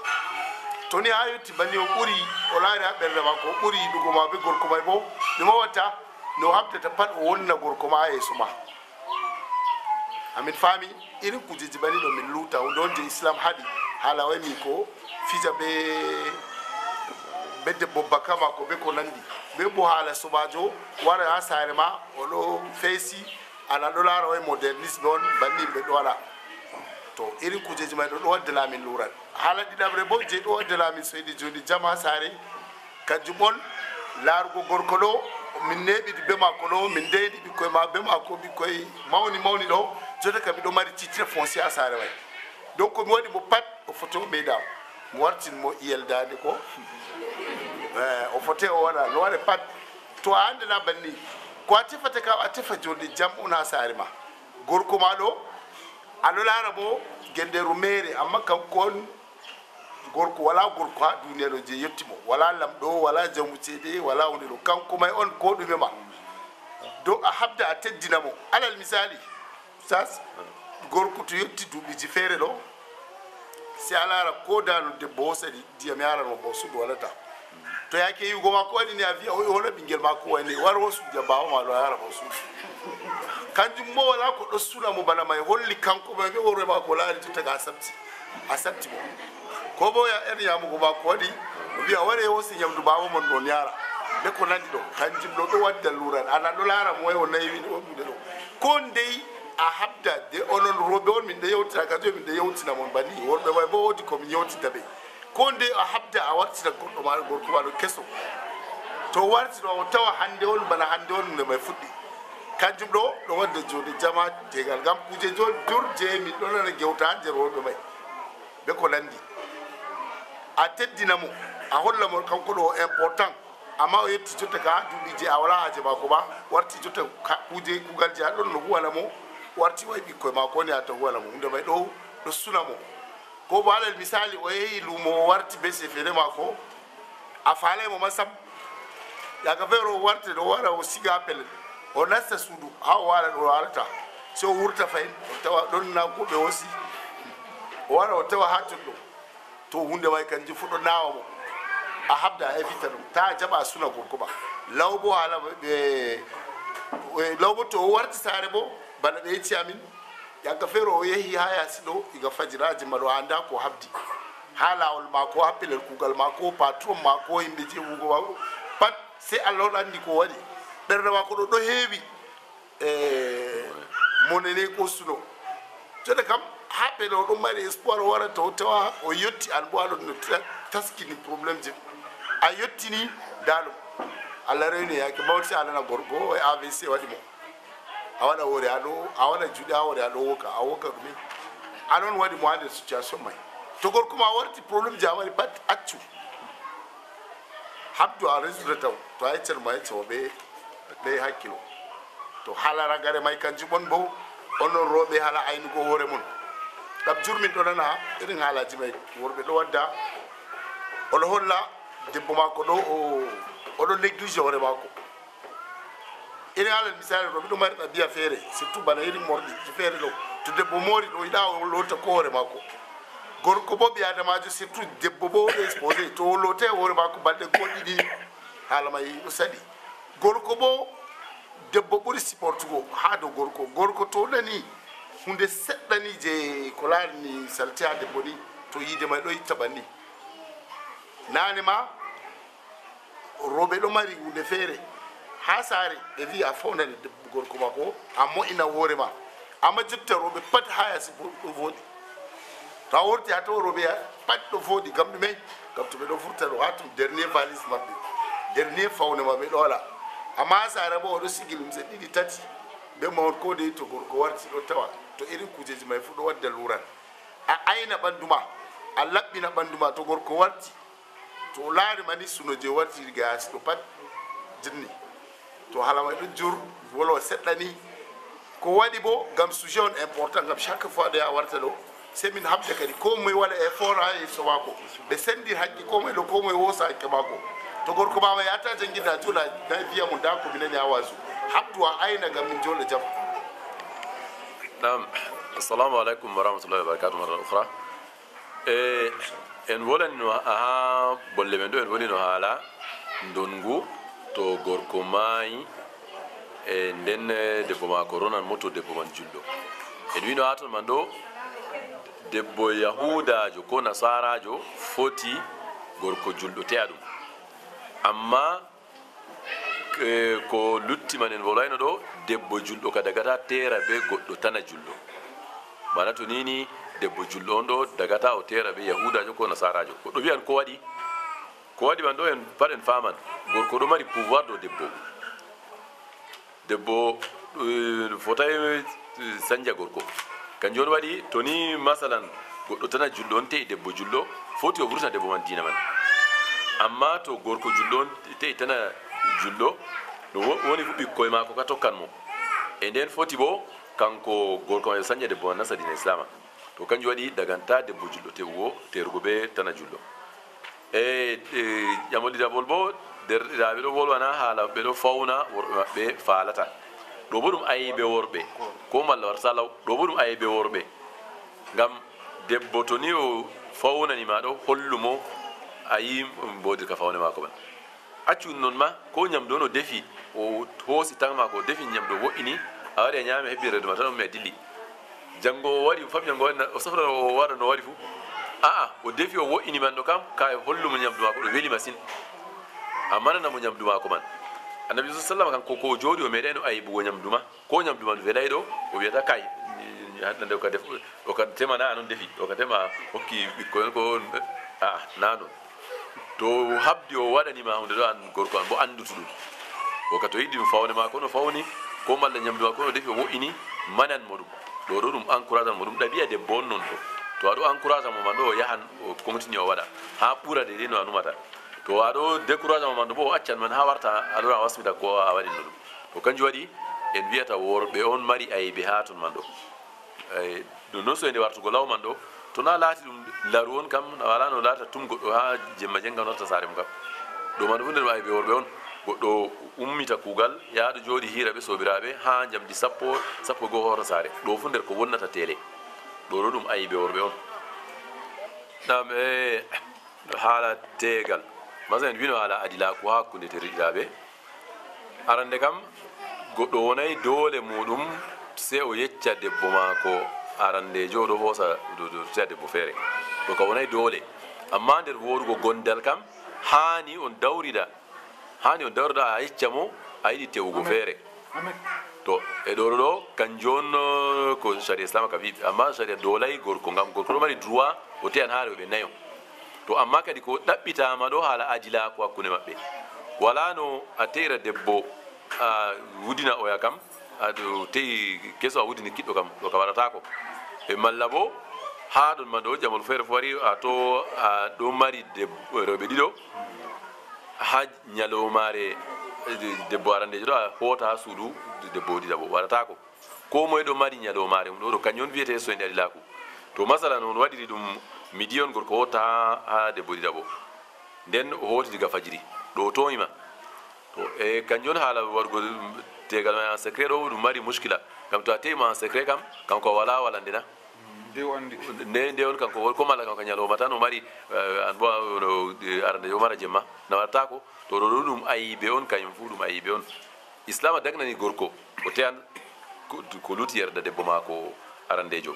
To ni haa yotti banni o ɓuri, o laari haa ɓernde maako, o ɓuri yiɗugo ma be gorko may bo, ɗume o watta? No o habdata pat o wonna gorko ma haa yeeso ma. Amin faami irin kujeji banni ɗo min luuta, huunde on je Islam haɗi, haala way min ko fija be, be debbo baka maako be ko nandi. Be bo haala soobaajo wara haa saare ma, o ɗo feesi, ana ɗo laara way modernisme on, banni yimɓe ɗo waɗa. To, irin kujeji may ɗo, ɗo waddana amin luural. Haala ɗiɗaɓre bo, je ɗo waddana amin soyde jooɗi jam haa saare, kanjum on laarugo gorko ɗo, min neeɓidi be maako ɗo, min ndeyni ɓikkoy ma be maako, ɓikkoy mawni mawni ɗo, jotta ka miɗo mari titre foncier haa saare may. Donc, ko mi waɗi mo pat, o foti o ɓeyda. Mi wartin mo iyel daande ko. Eh, o foti o waɗa, no waɗe pat. To a anndana banni, ko a tefata ka, a tefa jooɗi jam on haa saare ma. Gorko ma ɗo, a ɗo laara mo gendeeru meere, amma kanko on gorko, walaa gorko haa duniya ɗo je yotti mo. Walaa lamɗo, walaa jawmu ceede, walaa huunde ɗo. Kanko may on ko ɗume ma. Donc a habda a teddina mo. Alal misali, Sas, gorko to yotti duuɓiiji feere ɗo, si a laara ko daano debbo hoosani ndiyam yaran mo bo suudu walata. To yaake yiwugo ma ko waɗi ni a viya o wona ɓinngel ma ko wayni war wo suudu baaba ma ɗo yara mo suudu. Kanjum mo wala ko ɗo suna mo bana may holli kanko may be worre ma ko laari jotta ga a sabti. A sabti mo. Ko bo ya en yamugo ma ko waɗi o wiya ware hoosi nyamdu baaba mon ɗon yara. Be ko nandi ɗo kanjum ɗo ɗo wadda lural ana ɗo laara mo way o nayi wini o ɗuɗe ɗo. Ko ndey a habda de onon rooɓe on min ɗo yewtina ka joyi min ɗo yewtina mon banni worɓe may bo woodi ko min yewtinta ɓe. Ko ndey a habda a wartina goɗɗo ma gorko ma ɗo keso. To warti ɗo o tawa hannde on bana hannde on nde may fuɗɗi. Kanjum ɗo ɗo wadda jooɗi jama tegal ngam kuuje jol dur je min ɗo nana gewta nder worɓe may. Be ko nandi a teddina mo a holla mo kanko ɗo important. Amma o yetti jotta ka duuɓi je a wala haaje maako ba warti jotta kuuje kuugal je a ɗon no huwana mo. Warti wayi ɓikkoy maako woni a ta huwana mo hunde may ɗo ɗo suna mo. Ko bo alal misali o yehi luumo o warti be sefere maako. A faalay mo ma sam. Yaaka feere o warte ɗo wara o siga ha pellel o nasta suudu ha o waala ɗo waalata. So wurta fayin, o tawa ɗon na ko ɓe wosi. O wara, o tawa haa ton ɗo. To huunde may kanjum fu ɗo naawa mo. A habda a evita ɗum. Ta a jaɓa a suna gorko ma. Law bo haala ɓe, ɓe, law bo to o warti saare bo, bana ɓe yecci amin, yagga feere o yehi haa yaasi ɗo, iga fajira jemma ɗo a annda ko habdi. Haa laawol maako, haa pellel kuugal maako, patron maako, yimɓe je huugo maako, pat sey Allah on anndi ko waɗi. Ɓernde maako ɗo, ɗo heewi. E monene ko suno. Jone kam, haa ɓe ɗo ɗon mari espoir o wara to tawa o yotti an bo aɗon no ta-, taskini problème je. A yottini dano. Allah rewni yake bawti a nana gorko e A V C waɗi mo. A waɗa hoore a ɗo, a waɗa juuɗe a hoore a ɗo woka, a woka ɗume. Anon waɗi mo haa nder situation may. To gorko ma warti problème je a mari pat accu. Habdu a résoudre taw, to a yeccan mo a yecca mo ɓe, ɓe hakkilo. To haala ragare may kanjum on bo, onon rooɓe haala aynugo hoore mon. Ɗam jurmin ɗo nana irin haalaji may worɓe ɗo wadda. Oɗo holla debbo maako ɗo o, oɗo néglige hoore maako. Irin alal misali ɗo, miɗo mari ɗabi'a feere, surtout bana irin morɗi feere ɗo. To debbo moori ɗo, yiɗa o loota ko hoore maako. Gorko bo ɓi adamajo, surtout debbo bo ɗo exposé, to o lootay hoore maako balɗe goo ɗiɗi ni, haala may ɗo saɗi. Gorko bo, debbo ɓuri supportugo haa dow gorko. Gorko to nani hunde seɗɗa ni je ko laarani salte haa debbo ni, to yiide may ɗo itta banni. Naane ma, rooɓe ɗo mari hunde feere haa saare, ɓe vi'a a fawnani debbo gorko maako, a mo'ina hoore ma. Amma jotta rooɓe pat haa yaasi bo ɗo vooɗi. To a worti haa to rooɓe ya-, pat ɗo vooɗi, ngam ɗume? Ngam to ɓe ɗo vurta ɗo haa tum dernier valise maɓɓe, dernier fawne maɓɓe ɗo wala. Amma haa saare bo o ɗo sigi limse ɗiɗi, tati, be mawon ko dey to gorko warti ɗo tawa. To irin kuujeji may fu ɗo wadda luural. A ayna ɓandu ma, a laɓɓina ɓandu ma to gorko warti. To o laari ma ni suno je warti diga yaasi ɗo pat jinni. To haala may ɗon jur, wala o seɗɗa ni. Ko waɗi bo, ngam sujet on important, ngam chaque fois ɗo ya warta ɗo, sey min habda kadi, ko moye waɗa effort haa yeeso maako. Ɓe sendir hakke ko moye ɗo, ko moye woosa hakke maako. To gorko ma ma yahata jangirde, a jooɗa, na viya mo, nda ko mi nani haa waazu. Habdu a ayna ngam min jooɗa jam. Naam. Assalamu alaikum wa rahmatullahi wa barakatuh, marratan ukhra. E, en wolani no haa bolle men ɗo, en woni no haala ndongu to gorko maayi, e, nden, e, debbo maako ronan mo to debbo man julɗo. En wino haa ton man ɗo, debbo Yahuudaajo ko Nasaaraajo foti gorko julɗo te'a ɗum. Amma, e, ko lutti man en wolwayno ɗo, debbo julɗo ka dagata teera be goɗɗo tana julɗo. Mana to nini debbo julɗo on ɗo dagata o teera be Yahuudaajo ko Nasaaraajo. Goɗɗo wi'an ko waɗi? Ko waɗi man ɗo en pat en faaman. Gorko ɗo mari pouvoir dow debbo. Debbo, eh, fotay, eh, sanja gorko. Kanjum on waɗi, to ni, masalan, goɗɗo tana julɗo on te'i debbo julɗo, foti o vurtina debbo man diina man. Amma to gorko julɗo on te'i tana julɗo, no wo-, woni fu ɓikkoy maako ka tokkan mo. E nden foti bo, kanko gorko man yo sanja debbo man nasta diina Islaama. To kanjum waɗi daganta debbo julɗo te'ugo, terugo be tana julɗo. E, e, ƴamol ɗiɗaɓol bo, derɗiraaɓe ɗo wolwana haala ɓe ɗo fawna worɓe maɓɓe faalata. Ɗo bo ɗum aybe worɓe, ko malla warta law, ɗo bo ɗum aybe worɓe. Ngam debbo to ni o fawnani ma ɗo, hollu mo a yi mboodirka fawne maako man. Accu ɗum non ma, ko nyamdu on o defi, o hoosi tan maako, o defi nyamdu o wo'ini, a wari a nyaami a hebbini reedu ma tan, ummi a dilli. Janngo o wari, o faɓi janngo o waɗa, o sofra o waɗa no o waɗi fu. A'a, o defi o wo'ini man ɗo kam, ka e hollu mo nyamdu maako ɗo weli masin. A manana mo nyamdu maako man. Annabi sallallahu alaihi wasallam kanko ko o jooɗi o meeɗayno aybugo nyamdu ma. Ko nyamdu man welay ɗo, o wiyata kay, hande o ka def-, o ka tema na anon defi, o ka tema hokki ɓikkoy on ko, a'a, na non. To habdi o waɗani ma hunde ɗo an gorko an, bo anndutu ɗum. O ka to yiɗi ɗum fawne ma kono fawni, ko malla nyamdu ma kono defi o wo'ini, manan mo ɗum. Ɗo ɗo ɗum encourage mo, ɗum ɗabi'a debbo on non ɗo. To a ɗo encourage mo man ɗo o yahan, o continue o waɗa. Ha ɓura de no a numata. To a ɗo décourage mo man ɗo bo o accan man ha warta a lora a wasmita ko a waɗinno ɗum. To kanjum waɗi en wiyata worɓe on mari aybe ha ton man ɗo. Ay, ɗum noon so ende wartugo law man ɗo, to na laati ɗum laru on kam, na wala no laata tum goɗɗo ha jemma jenga warta saare mum kam. Ɗo man ɗo fu nder aybe worɓe on. Goɗɗo ummita kuugal, yahɗo jooɗi hiira ɓe soobiraaɓe haa njamdi sappo, sappo e goo hoota saare. Ɗo fuu nder ko wonnata tele. Ɗo ɗo ɗum ayibe worɓe on. Nam e haala teegal. Masalan, en wino haala adilaaku haa hakkunde teriɗiraaɓe. Arande kam, goɗɗo wonay doole muuɗum se o yecca debbo maako arandeejo, o ɗo hoosa, o ɗo, o ɗo te'a debbo feere. Ɗo ka wonay doole. Amma nder woorugo gondal kam, haani on dawrida. Haani on dawrida a yecca mo a yiɗi te'ugo feere. To, e ɗo ɗo, kanjum on, eh, ko sariya Islaama ka wi. Amma sariya doolay gorko, ngam gorko ɗo mari droit o te'an haa rewɓe nayo. To, amma kadi ko ɗaɓɓitaama ɗo haala adilaaku hakkunde maɓɓe. Walaa no a te'ira debbo, a wudina oya kam, a ɗo te'i keso a wudini kiɗɗo kam, ɗo ka waɗataako. E malla bo, haa ɗon ma ɗo jamanu feere fo wari, a to a ɗo mari deb-, rewɓe ɗiɗo, haa ñalawmaare, eh, debbo arandeejo ɗo, a hoota haa suudu debbo ɗiɗaɓo, waɗataako. Koo moye ɗo mari ñalawmaare mum ɗo, ɗo kanjum on wiyetee soyde adilaaku. To masala no on waɗiri ɗum midi on, gorko hoota haa, haa debbo ɗiɗaɓo. Nden o hooti diga fajiri, ɗo o tooñi ma. To, e kanjum on haala waɗugo teegal ma en secret ɗo, ɗum mari muskila. Ngam to a te'i mo en secret kam, kanko o walaa walande na. Nde o anndi. Nde, nde on kanko, ko mala kanko ñalawma tan o mari, eh, an bo, no, eh, arande o mara jemma. Na waɗataako, to ɗo ɗo ɗum ayibe on, kañum fuu ɗum ayibe on. Islaama dagnani gorko, o te'an ko, ko lutti yerda debbo maako arandeejo.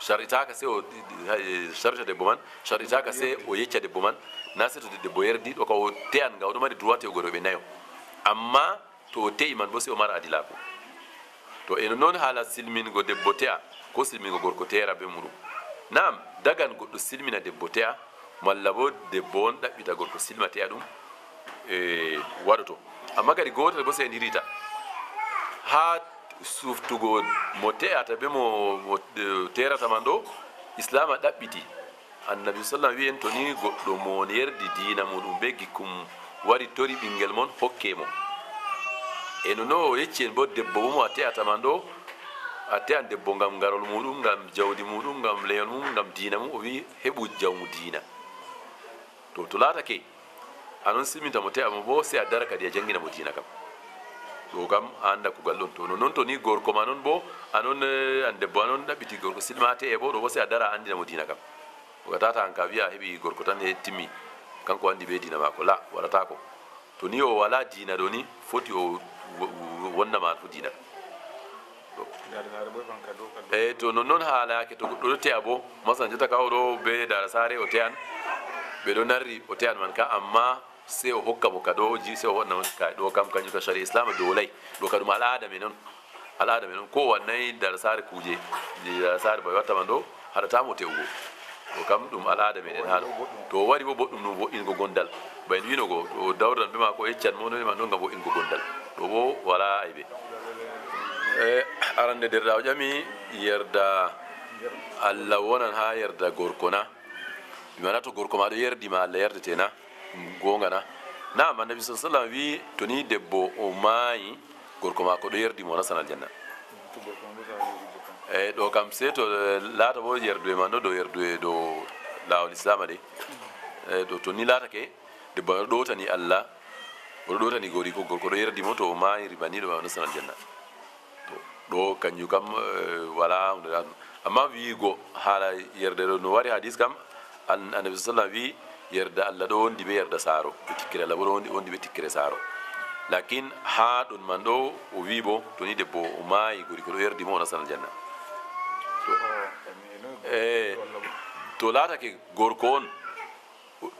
Sar'itaaka se o, eh, sar'ita debbo man, sar'itaaka se o yecca debbo man, na se to debbo yerdi, ɗo ka o te'an nga, o ɗo mari droit te'ugo rewɓe nayo. Amma to o te'i man bo, se o mara adilaaku. To e non haala silmingo debbo te'a, ko silmingo gorko te'ira be muuɗum. Naam, dagan goɗɗo silmina debbo te'a, malla bo debbo on ɗaɓɓita gorko silma te'a ɗum, e, waɗoto. Amma kadi gootel bo sendiritta. Haa suftugo mo te'ata be mo, mo, eh, te'irata man ɗo, Islaama ɗaɓɓiti. Annabi sallam wi'i en, to ni goɗɗo mo on yerdi diina muɗum be gikkum wari tori ɓingel mon, hokke mo. E no, no o yecci en bo, debbo bo mo a te'ata man ɗo, a te'an debbo ngam ngarol muɗum, ngam jawdi muɗum, ngam leyol mum, ngam diina mum, o wi'i heɓu jawmu diina. To, to laatake, a non silminta mo te'a mo bo, se a dara kadi a jangina mo diina kam. Ɗo kam, a anda kugal ɗon. To, no non to ni gorko ma non bo, a non, eh, an debbo a non ɗaɓɓiti gorko silma te'e bo, ɗo bo se a dara a andina mo diina kam. O tata an ka wi'a heɓi gorko tan e timmi, kanko andi be diina maako. La, waɗataako. To ni o wala diina ɗo ni, foti o wo-, wo-, wonna ma fo diina. Daara saare boy fan kado, kado. E to non non haalaake to goɗɗo ɗo te'a bo, masalan jotta ka o ɗo be daara saare o te'an, ɓe ɗo narri o te'an man ka, amma se o hokka mo kadooji, se o waɗna mo ka ɗo kam, kanjum ka sariya Islaama doolay. Ɗo ka ɗum al'aada men on. Al'aada men on, ko o waɗnay daara saare kuuje, daara saare boy watta man ɗo, haɗata mo te'ugo. Ɗo kam ɗum al'aada meɗen haa ɗo. To o waɗi bo boɗɗum ɗum vo'ingo gondal. Ba en wino go, to o dawran be maako, o yeccan mo no e man ɗon ngam vo'ingo gondal. Ɗo bo wala aybe. E, arande nder ɗa o ƴami yerda Allah wonan haa yerda gorko na? Mi mana to gorko ma ɗo yerdi ma, Allah yerdete na? Ɗum goonga na? Naam, Annabi sallallahu alaihi wasallam wi, to ni debbo o maayi, gorko maako ɗo yerdi mo, o nastan aljanna. Eyi, ɗo kam, sey to, eh, laata bo yerdude man ɗo, dow yerdude dow laawol Islaama de. Eyi, ɗo to ni laatake, debbo ɗo ɗowtani Allah, o ɗo ɗowtani gori ko gorko ɗo yerdi mo, to o maayi riba ni, ɗo o nastan aljanna. To, ɗo kanjum kam, eh, wala hunde ɗa ɗum. Amma wiigo haala yerde ɗo no wari hadis kam, an-, Annabi sallallahu alaihi wasallam wi, yerda Allah ɗo wondi be yerda saaro, be tikkere Allah bo ɗo wondi, wondi be tikkere saaro. Lakin haa ɗon man ɗo o wi bo, to ni debbo o maayi, gori ko ɗo yerdi mo, o nastan aljanna. To, eh, to laatake gorko on,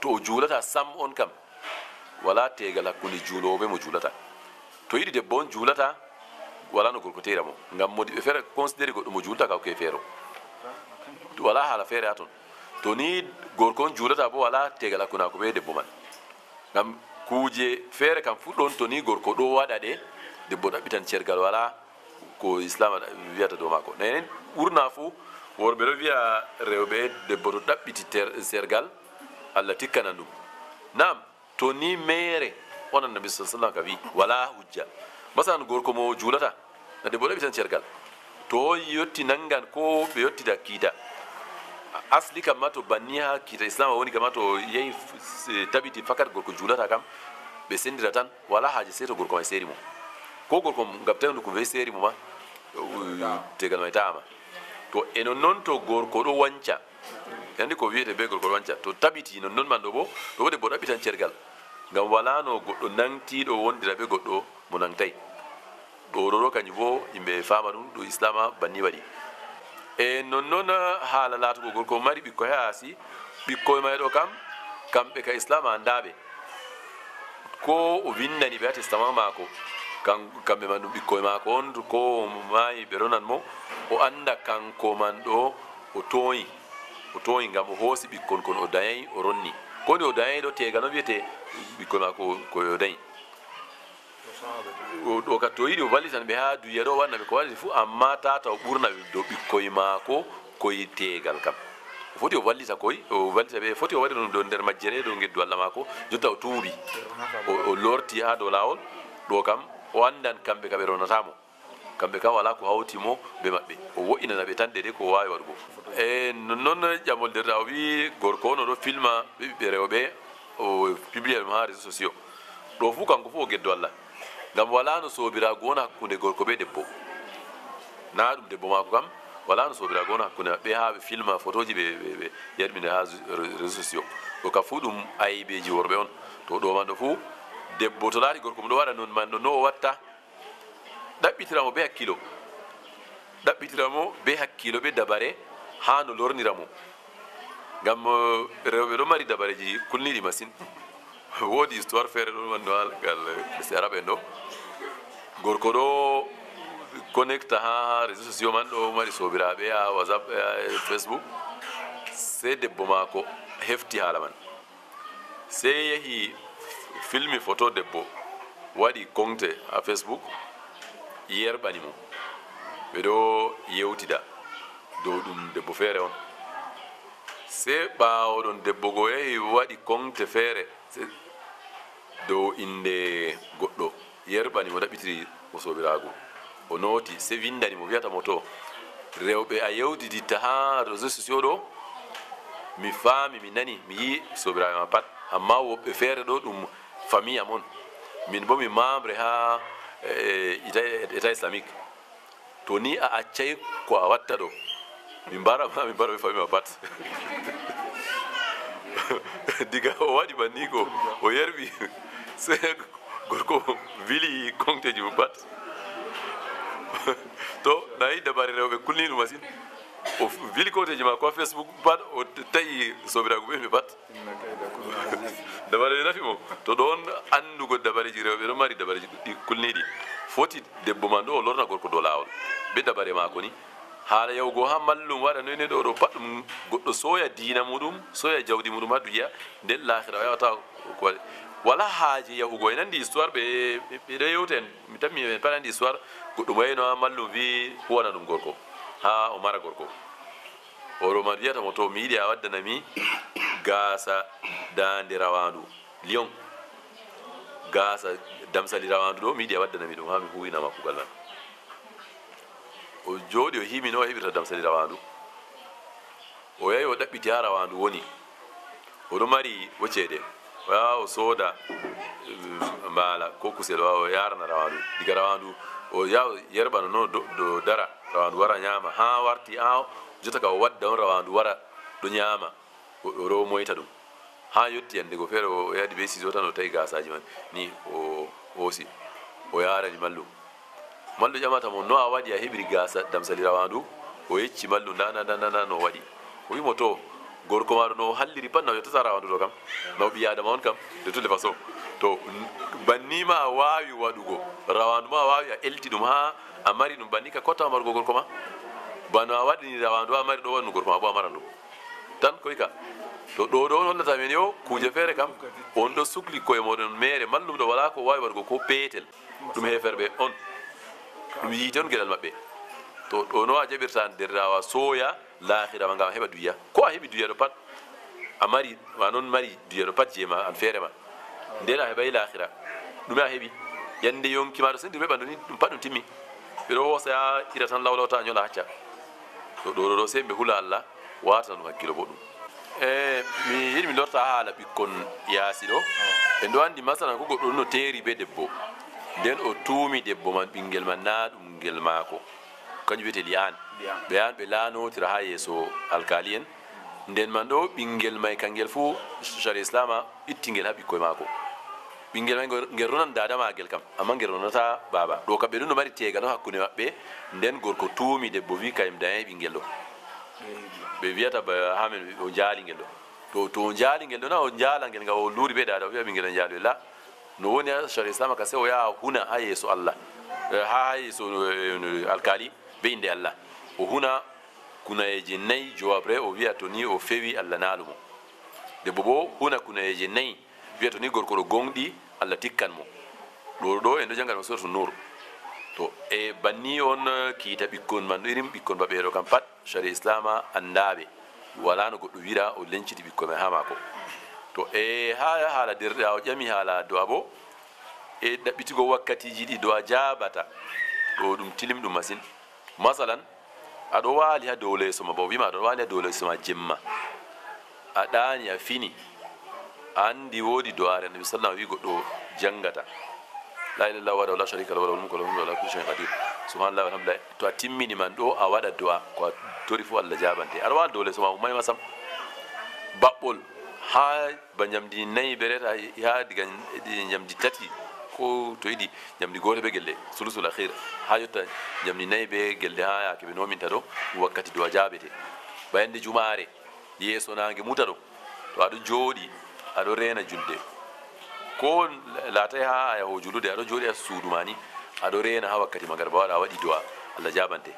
to o juulata sam on kam, wala teegal hakkunde juuloowo be mo juulata. To yiɗi debbo on juulata, wala no gorko te'ira mo. Ngam modiɓɓe feere consideri goɗɗo mo juulata ka ko feero. Wala haala feere haa ton. To ni gorko on juulata bo, wala teegal hakkunde maako be debbo man. Ngam kuuje feere kam fuɗɗon to ni gorko ɗo waɗa ɗe, debbo ɗaɓɓitan cergal, wala ko Islaama wiyata dow maako. Nden ɓurna fuu worɓe ɗo wiya rewɓe, debbo to ɗaɓɓiti ter-, sergal, Allah tikkanan ɗum. Naam, to ni meere on, Annabi sallallahu alaihi wasallam ka wi, wala hujja. Masalan, gorko mo juulata, na debbo ɗaɓɓitan cergal. To o yotti nangan ko ɓe yottida kiita. Asli kam ma to banni haa kiita Islaama woni kam ma to yehi f-, s-, tabiti fakat gorko juulata kam, Ɓe senndira tan, walaa haaje sey to gorko may seeri mo. Ko gorko ngam tawi ndu ko bee seeri mo ma, tegal may taama. To e non non to gorko ɗo wanca, anndi ko wiyete bee gorko ɗo wanca, to tabiti non non man ɗo boo, ɗo boo debbo ɗaɓɓitan cergal. Ngam walaa no goɗɗo nangtiiɗo wondira bee goɗɗo mo nangtay. Ɗo ɗo ɗo kanjum boo yimɓe faama ɗum, ɗo Islaama banni waɗi. E non non haala laatugo gorko mari ɓikkoy haa yaasi, ɓikkoy may ɗo kam, kamɓe ka Islaama anndaaɓe. Ko o winndani ɓe haa testament maako, kam-, kamɓe man ɗum ɓikkoy maako on, ko o maayi ɓe ronan mo, o annda kanko man ɗo o tooñi, o tooñi ngam o hoosi ɓikkon kon o danyay o ronni. Ko woni o danyay ɗo teegal on wiyete ɓikkoy maako ko o danyi. O, ɗo ka to yiɗi o wallitan ɓe haa duya ɗo o waɗana ɓe ko waɗi fuu, amma tata o ɓurna ɓe dow ɓikkoy maako koy teegal kam. O foti o wallita koy, o wallita ɓe, foti o waɗa ɗum ɗo nder majjere ɗo ngeddu Allah maako, jotta o tuubi. O, o lorti haa dow laawol, ɗo kam o anndan kamɓe ka ɓe ronata mo. Kamɓe kam walaa ko hawti mo bee maɓɓe. O wo'inana ɓe tan deydey ko o waawi waɗugo. E non non ƴamol nder o wi'i gorko on o ɗo filma ɓe ɓiɓɓe rewɓe, o publia ɗum haa réseaux sociaux. Ɗo fuu kanko fuu o geddo Allah. Ngam walaa no soobiraagu wona hakkunde gorko bee debbo. Naa ɗum debbo maako kam, walaa no soobiraagu wona hakkunde maɓɓe haa ɓe filma fotooji ɓe, ɓe, ɓe yarɓina haa réseaux sociaux. Ɗo ka fuu ɗum aybeeji worɓe on. To ɗo man ɗo fuu debbo to laari gorko mum ɗo waɗa non man ɗo no o watta. Ɗaɓɓitira mo bee hakkiilo. Ɗaɓɓitira mo bee hakkiilo, bee dabare haa no lornira mo. Ngam, eh, rewɓe ɗo mari dabareeji kulniiɗi masin. Woodi histoire feere ɗon wanno gal, gal, eh, ɓesde Arab en ɗo. Gorko ɗo connecta haa réseaux sociaux man, ɗo mari soobiraaɓe haa WhatsApp, haa Facebook. Sey debbo maako hefti haala man. Sey yahi filmi foto debbo, waɗi koŋte haa Facebook, yerɓani mo. Ɓe ɗo yewtida dow ɗum debbo feere on. Sey ɓaawo ɗon debbo go yahi waɗi koŋte feere, sey dow innde goɗɗo, yerɓani mo, ɗaɓɓitiri mo soobiraagu. O nooti, sey winndani mo, wi'ata mo, "To, rewɓe a yewtiditta haa réseaux sociaux ɗo, mi faami, mi nani, mi yi'i soobiraaɓe ma pat. Ammaa woɓɓe feere ɗo, ɗum famille am on. Min boo mi membre haa, eh, État, État Islamique. To ni a accay ko a watta ɗo, mi mbara ma, mi mbara ɓe famille ma pat." Diga o waɗi banni ko, o yerɓi, sey gorko wili koŋteeji mum pat. To, nayi dabare rewɓe kulni ɗum masin. O wili koŋteeji maako haa Facebook pat, o taƴi soobiraagu ɓe ɓe pat. Dabare nafi mo. To ɗon anndugo dabareeji rewɓe ɗon mari dabareeji ɗuɗɗi kulniiɗi. Foti debbo man ɗo o lorna gorko dow laawol. Bee dabare maako ni. Haala yahugo haa mallum waɗa noy noy ɗo, ɗo pat ɗum goɗɗo sooya diina muɗum, sooya jawdi muɗum haa duya, nden laahira o yahata ko waɗi. Walaa haaje yahugo. En anndi histoire ɓe, ɓe, ɓe ɗo yewta en, mi tammi en pat anndi histoire, goɗɗo mo yahino haa mallum wi'i huwana ɗum gorko, haa o mara gorko. O ɗo man wiyata mo, "To mi yiɗi a waddana mi gaasa daande rawaandu, lion, gaasa damsali rawaandu ɗo, mi yiɗi a waddana mi ɗum haa mi huwina ma kuugal man." O jooɗi, o himi no o heɓirta damsali rawaandu. O yahi o ɗaɓɓiti haa rawaandu woni. O ɗo mari o ceede. O yaha o sooda, eh, mbaala ko kusel, o yaha o yaarana rawaandu. Diga rawaandu, o yaha o yerɓa no do, do dara. Rawaandu wara nyaama. Haa warti, haa jotta ka o wadda on rawaandu wara ɗo nyaama. O, o ɗo moyta ɗum. Haa yotti hannde go feere o, o yahdi bee siiso tan o tawi gaasaaji man. Ni o hoosi. O yaarani mallum. Mallum ƴamata mo, "No a waɗi a heɓiri gaasa damsali rawaandu?" O yecci mallum, "Ndaa, ndaa, ndaa, ndaa, ndaa no o waɗi." O wi'i mo, "To, gorko maaɗo no o halliri pat, na o yottata rawaandu ɗo kam? Na o ɓii Aadama on kam, de toutes les façons. To, n-, banni ma a waawi waɗugo. Rawaandu ma a waawi a elti ɗum haa a mari ɗum banni ka kotta marugo gorko ma. Bano a waɗini rawaandu a mari ɗo, waɗnu gorko ma bo a maran ɗum." Tan koy ka. To ɗo ɗo on hollata men yo kuuje feere kam, on ɗo sukli koye mooɗon meere, mallum ɗo walaa ko waawi waɗugo ko peetel. Ɗum heeferɓe on. Ɗum yiite on geɗal maɓɓe. To ɗo no a jaɓirta nderɗaawa sooya laahira ma ngam a heɓa duya. Ko a heɓi duya ɗo pat, a mari, a non mari duya ɗo pat je ma an feere ma. Nden a heɓay laahira. Ɗume a heɓi? Yande yonki ma ɗo sendi ɗume ɓandu ni, ɗum pat ɗum timmi. Ɓe ɗo hoosa ya ira tan lawlaw ta nyola hacca. To ɗo ɗo ɗo sey ɓe hula Allah, watana ɗum hakkilo boɗɗum. E mi yiɗi mi lorta haala ɓikkon yaasi ɗo. En ɗo anndi masalan ko goɗɗo ɗum no teeri be debbo. Nden o tuumi debbo man ɓinngel man naa ɗum ngel maako. Kanjum wiyetee li'aan. Li'aan. Ɓe yahan ɓe laanotira haa yeeso alkaali en. Nden man ɗo ɓinngel may kangel fuu sariya Islaama itti ngel haa ɓikkoy maako. Ɓinngel may ngel, ngel ronan daada maagel kam, ammaa ngel ronataa baaba. Ɗo kam ɓe ɗum no mari teegal on hakkunde maɓɓe. Nden gorko tuumi debbo, wi kayum danyay ɓinngel ɗo. Ɓe wiyata ba haa men o jaali ngel ɗo. To, to o jaali ngel ɗo na, o jaala ngel ngam o luuri be daada, o wi'a ɓinngel ɗo jaali. La, no woni haa sariya Islaama ka sey o yaha o huna haa yeeso Allah. Eh, haa, haa yeeso, eh, alkaali be innde Allah. O huna kunayeeje nayi jowabre, o wi'a to ni o fewi Allah naalu mo. Debbo bo huna kunayeeje nayi, wi'a to ni gorko ɗo gooŋɗi, Allah tikkan mo. Ɗo, ɗo en ɗo jannga ɗo Suratu Nur. To, e banni on, eh, kiita ɓikkon man, irin ɓikkon baɓeeɗo kam pat, sariya Islaama anndaaɓe. Walaa no goɗɗo wira o lenciti ɓikkoy may haa maako. To, e haa haala derɗe, a o ƴami haala addu'a bo, e ɗaɓɓitigo wakkatiiji ɗi du'a jaabata. Ɗo ɗum tilimɗum masin. Masalan, a ɗo waali haa dow leeso ma, ba o wi'ma a ɗo waali haa dow leeso ma jemma. A ɗaani, a fini. A anndi woodi du'aare Annabi sallallahu alaihi wasallam wi goɗɗo janngata. La ilaha illallah wahdahu la sharika lahu, lahul mulku wa lahul hamdu wa huwa ala kulli shay'in qadir. Subhanallah walhamdulillah. To a timmini man ɗo, a waɗa du'a. Ko a tori fuu Allah jaabante. A ɗo waali dow leeso ma, ummay ma sam. Baɓɓol haa ba njamdi nayi be reeta haa diga njamdi tati ko to yiɗi njamdi gooto be gelle, sulusul akhir, haa yotta njamdi nayi be gelle haa yaake ɓe noominta ɗo, wakkati du'a jaabete. Ba yande jumaare, yeeso naange muta ɗo, to a ɗo jooɗi, a ɗo reena julde. Ko laatay haa a yaho julude, a ɗo jooɗi haa suudu ma ni, a ɗo reena haa wakkati magarba waɗa, a waɗi du'a, Allah jaabante.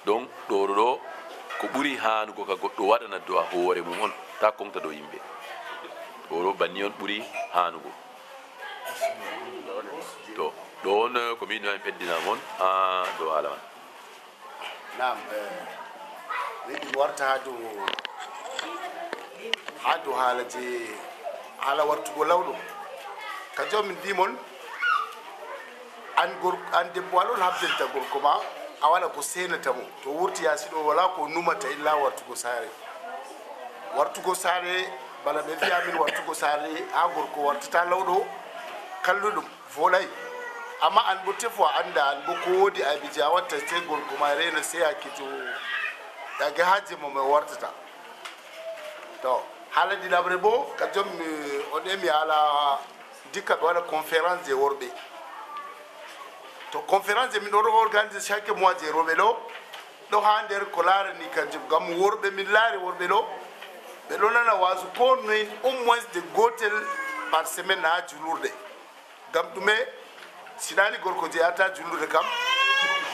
Donc, ɗo ɗo ɗo, ko ɓuri haanugo ka goɗɗo waɗana du'a hoore mum on, ta koŋta dow yimɓe. Ɗo ɗo banni on ɓuri haanugo. To, ɗo on, ko mi yiɗno en ɓeddina mon haa dow haala man. Naam, eh, mi yiɗi mi warta haa dow, haa dow haala je, haala wartugo lawɗo. Ka joomin mbii mon, an gor-, an debbo, a ɗon habdanta gorko ma, a wala ko seenata mo. To wurti yaasi ɗo, wala ko numata illa wartugo saare. Wartugo saare, bana ɓe mbi'a min wartugo saare, haa gorko wartata lawɗo, kalluɗum, vooɗay. Amma an bo tefo a annda, an bo ko woodi aybi je a watta, sey gorko ma reena, sey a kito, yaake haa jemma mo wartata. To, haala ɗiɗaɓre bo, ka jom, eh, on emi haala dikka ɓe waɗa conférence je worɓe. To conférence je min ɗo organiser chaque mois je rewɓe ɗo, ɗo haa nder ko laarani kanjum. Ngam worɓe min laari worɓe ɗo, ɓe ɗo nana waazu ko noy au moins de gootel par semaine haa julurde. Ngam ɗume? Sinani gorko je yahata julurde kam,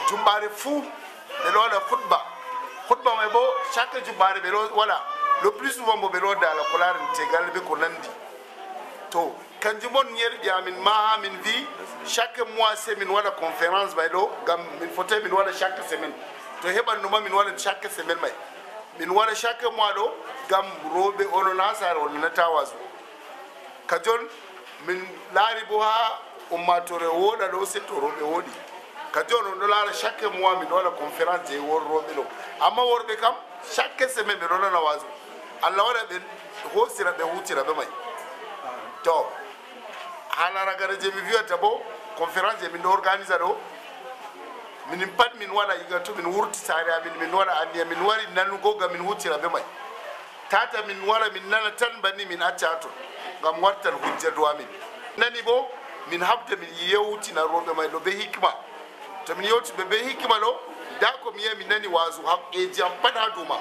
jumɓaare fuu ɓe ɗo waɗa khutba. Khutba may bo chaque jumɓaare ɓe ɗo waɗa. Le plus souvent bo ɓe ɗo waɗa haala ko laarani tegal be ko nandi. To, kanjum on yerɓe amin ma haa min mbi, chaque mois sey min waɗa conférence may ɗo, ngam min fotay min waɗa chaque semaine. To heɓanno ma min waɗa chaque semaine may. Min waɗa chaque mois ɗo, ngam rewɓe onon haa saare on nanata waazu. Ka jon, min laari bo haa ummaatoore wooɗa ɗo, setto rewɓe wooɗi. Ka jon, on ɗo laara chaque mois min ɗo waɗa conférence je wor-, rewɓe ɗo. Amma worɓe kam, chaque semaine ɓe ɗo nana waazu. Allah waɗa ɓe hoosira, ɓe huutira be may. To, haala ragare je mi vi'ata bo, conférence je min ɗo organisa ɗo, minin pat min waɗa iga to min wurti saare amin, min waɗa anniya, min wari nanugo ngam min huutira be may. Tata min wara min nana tan banni min acca ton, ngam wartan hujja dow amin. Nani bo, min habda min yewtina rewɓe may ɗo be hikma. To min yewti ɓe be hikma ɗo, nda ko mi yi'a mi nani waazu haqqeeji am pat haa dow ma.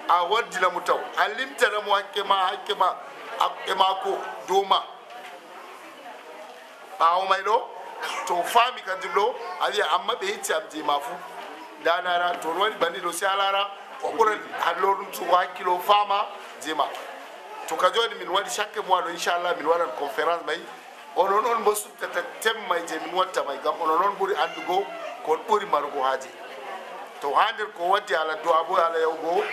A waddina mo taw, a limtana mo hakke ma, hakke ma, hakke maako dow ma. Ɓaawo may ɗo, to o faami kanjum ɗo, a wi'a, "Amma ɓe yecci am je ma fu." Nda laara, to on waɗi banni ɗo, sey a laara, o ɓuran hallorum to o hakkilo faama je ma. To ka joni min waɗi chaque mois ɗo, inchallah, min waɗan conférence may. Onon on bo suɓtata thème may je min watta may, ngam onon on ɓuri andugo ko on ɓuri marugo haaje. To haa nder ko waddi haala du'a bo, haala yahugo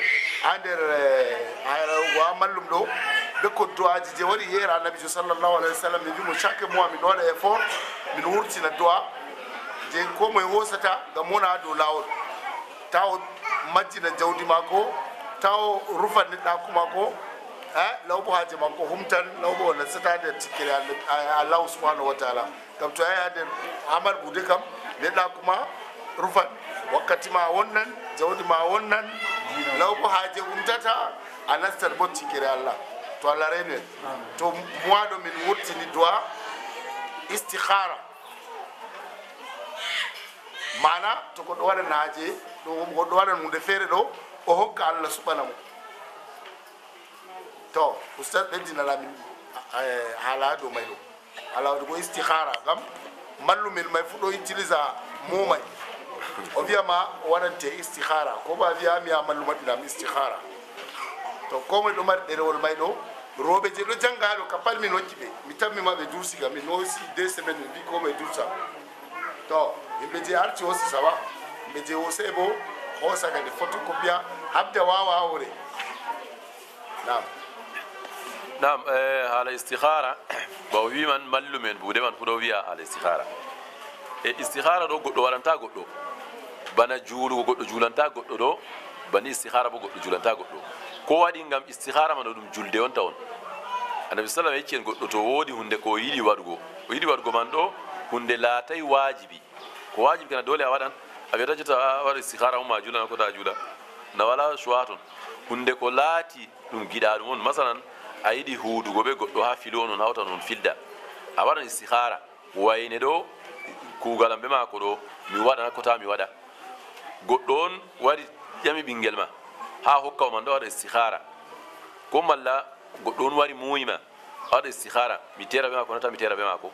haa nder, eh, haala yahugo haa mallum ɗo, be ko du'aaji je wari yeera Annabiijo sallallahu alaihi wasallam, ɓe mbi mo chaque mois min waɗa effort, min wurtina du'a je ko moye hosata ngam wona haa dow laawol. Taa o majjina jawdi maako, taa o rufa neɗɗaaku maako, Eh, law bo haaje makko humtan, law bo o nastataa nder tikkere Allah, eh, Allahu subhanahu wa ta'ala. Kam to yahi haa nder amal buuɗe kam, neɗɗaaku ma rufan. Wakkati ma wonnan, jawdi ma wonnan, law bo haaje humtata, a nastan bo tikkere Allah. To Allah reynu en. To mois ɗo min wurtini du'a istikhara. Maana to goɗɗo waɗan haaje, ɗo goɗɗo waɗan huunde feere ɗo, o hokka Allah suɓana mo. To, Oustaz ɓeddinana min, eh, haala dow may ɗo. Haala waɗugo istikhara, ngam mallumen may fu ɗo utilisa mo may. O wi'a ma o waɗante istikhara, ko ba wi'a mi a mallu waɗinam istikhara. To, ko moy ɗo mari ɗerewol may ɗo, rewɓe je ɗo jannga ɗo ka pat min hokki ɓe. Mi tammi ma ɓe dursi ga, min hoosi deux semaines, min mbi ko moy dursa. To, yimɓe je arti hoosi sawa, yimɓe je hoosay bo hoosa kadi photocopie, habda waawa haa hoore. Naam. Naam, eh, haala istikhara, ba o wi man mallumen buuɗe man fu ɗo wi'a haala istikhara. E istikhara ɗo goɗɗo waɗanta goɗɗo. Bana juulugo goɗɗo juulanta goɗɗo ɗo, bana istikhara bo goɗɗo juulanta goɗɗo. Ko waɗi ngam istikhara man ɗo ɗum julde on tawon. Annabi sallallahu alaihi wasallam yecci en goɗɗo to woodi hunde ko o yiɗi waɗugo. O yiɗi waɗugo man ɗo, hunde laatay waajibi. Ko waajibi kana dole a waɗan. A wi'ata jotta a waɗa istikhara on ma a juulan ko ta a juula. Na wala choix ton. Hunde ko laati ɗum giɗaɗum on. Masalan, a yiɗi huudugo be goɗɗo haa filu on, on hawtan on filda. A waɗan istikhara. Wayne ɗo, kuugal am be maako ɗo, mi waɗan ko ta mi waɗa. Goɗɗo on wari ƴami ɓingel ma, haa hokka o man ɗo waɗa istikhara. Ko malla goɗɗo on wari muuyi ma, a waɗa istikhara, mi tera be maako, nata mi tera be maako.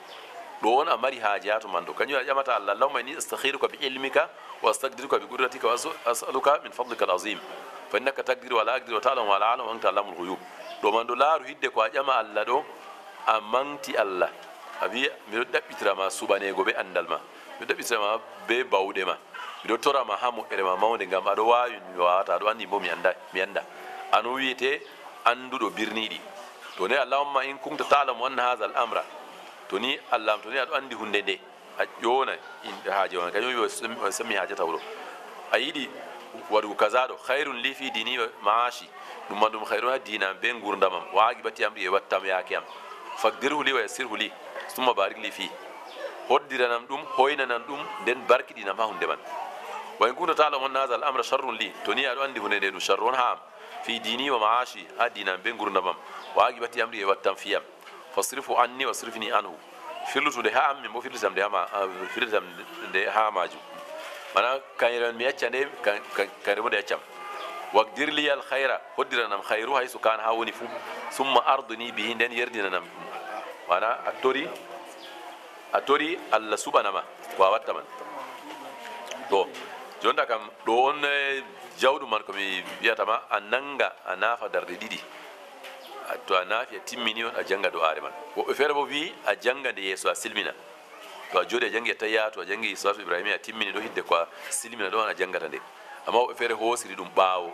Ɗo on a mari haaje haa to man ɗo. Kanjum a ƴamata Allah, "Allahumma inni astakhiruka bi ilmika wa astaqdiruka bi qudratika wa asu-, as'aluka min fadlika al-azim. Fa innaka taqdiru wa la aqdiru wa ta'lamu wa la a'lamu wa anta allamul ghuyub." Ɗo man ɗo laaru hidde ko a ƴama Allah ɗo, a maŋgti Allah. A wi'i, "Miɗo ɗaɓɓitira ma suɓaneego be anndal ma. Miɗo ɗaɓɓitira ma be bawɗe ma." Miɗo tora ma haa moƴƴere ma mawnde, ngam aɗo waawi, mi waawataa, aɗo anndi bo mi annda, mi annda. An o wiyete annduɗo birniiɗi. To ni, "Allahumma in kunta ta'lamu anna hadha al-amra." To ni, Allah am, to ni aɗo anndi hunde nde, a ƴoona inɗe haaje on. Kañum wi, "O sammi, o sammi haajata wuro." A yiɗi waɗugo kaza ɗo, "Khairun li fi dini wa ma'ashi." Ɗum man ɗum khairu haa diina am be ngurdam am. "Wa aqibati amri," e wattam yaake am. "Faqdirhu li wa yassirhu li, summa barik li fi." Hoddiranam ɗum, hoynanam ɗum, nden barkiɗinam haa hunde man. "Wa in kunta ta'lamu anna hadha al-amra sharrun li," to ni aɗo anndi hunde nde ɗum sharru on haa am, "fi dini wa ma'ashi," haa diina am be ngurdam am, "wa aqibati amri," e wattam fiyam, "fasrifhu anni wasrifni anhu." Firlutu nde haa am, min bo firlitam nde haa ma, ah, firlitam nde haa maajum. Mana, kayre mi acca nde, ka-, ka-, kayre bo nde accam. "Waqdir li al khayra," hoddiranam khayru haysu kana, haa woni fu. "Summa ardini bihi," nden yerdinanam ɗum. Mana, a tori, a tori Allah suɓanama ko a watta man. To, jonta kam, ɗo on, eh, jawɗum man ko mi wi'ata ma, a nanga, a naafa darɗe ɗiɗi. A, to a naafi, a timmini on, a janga do'aare man. Woɓɓe feere bo wi'i, a janga nde yeeso a silmina. To a jooɗi, a jangi Attahiyatu, a jangi Salatu Ibrahimi, a timmini ɗo hidde ko a silmina ɗo, an a jangata nde. Amma woɓɓe feere hoosiri ɗum ɓaawo,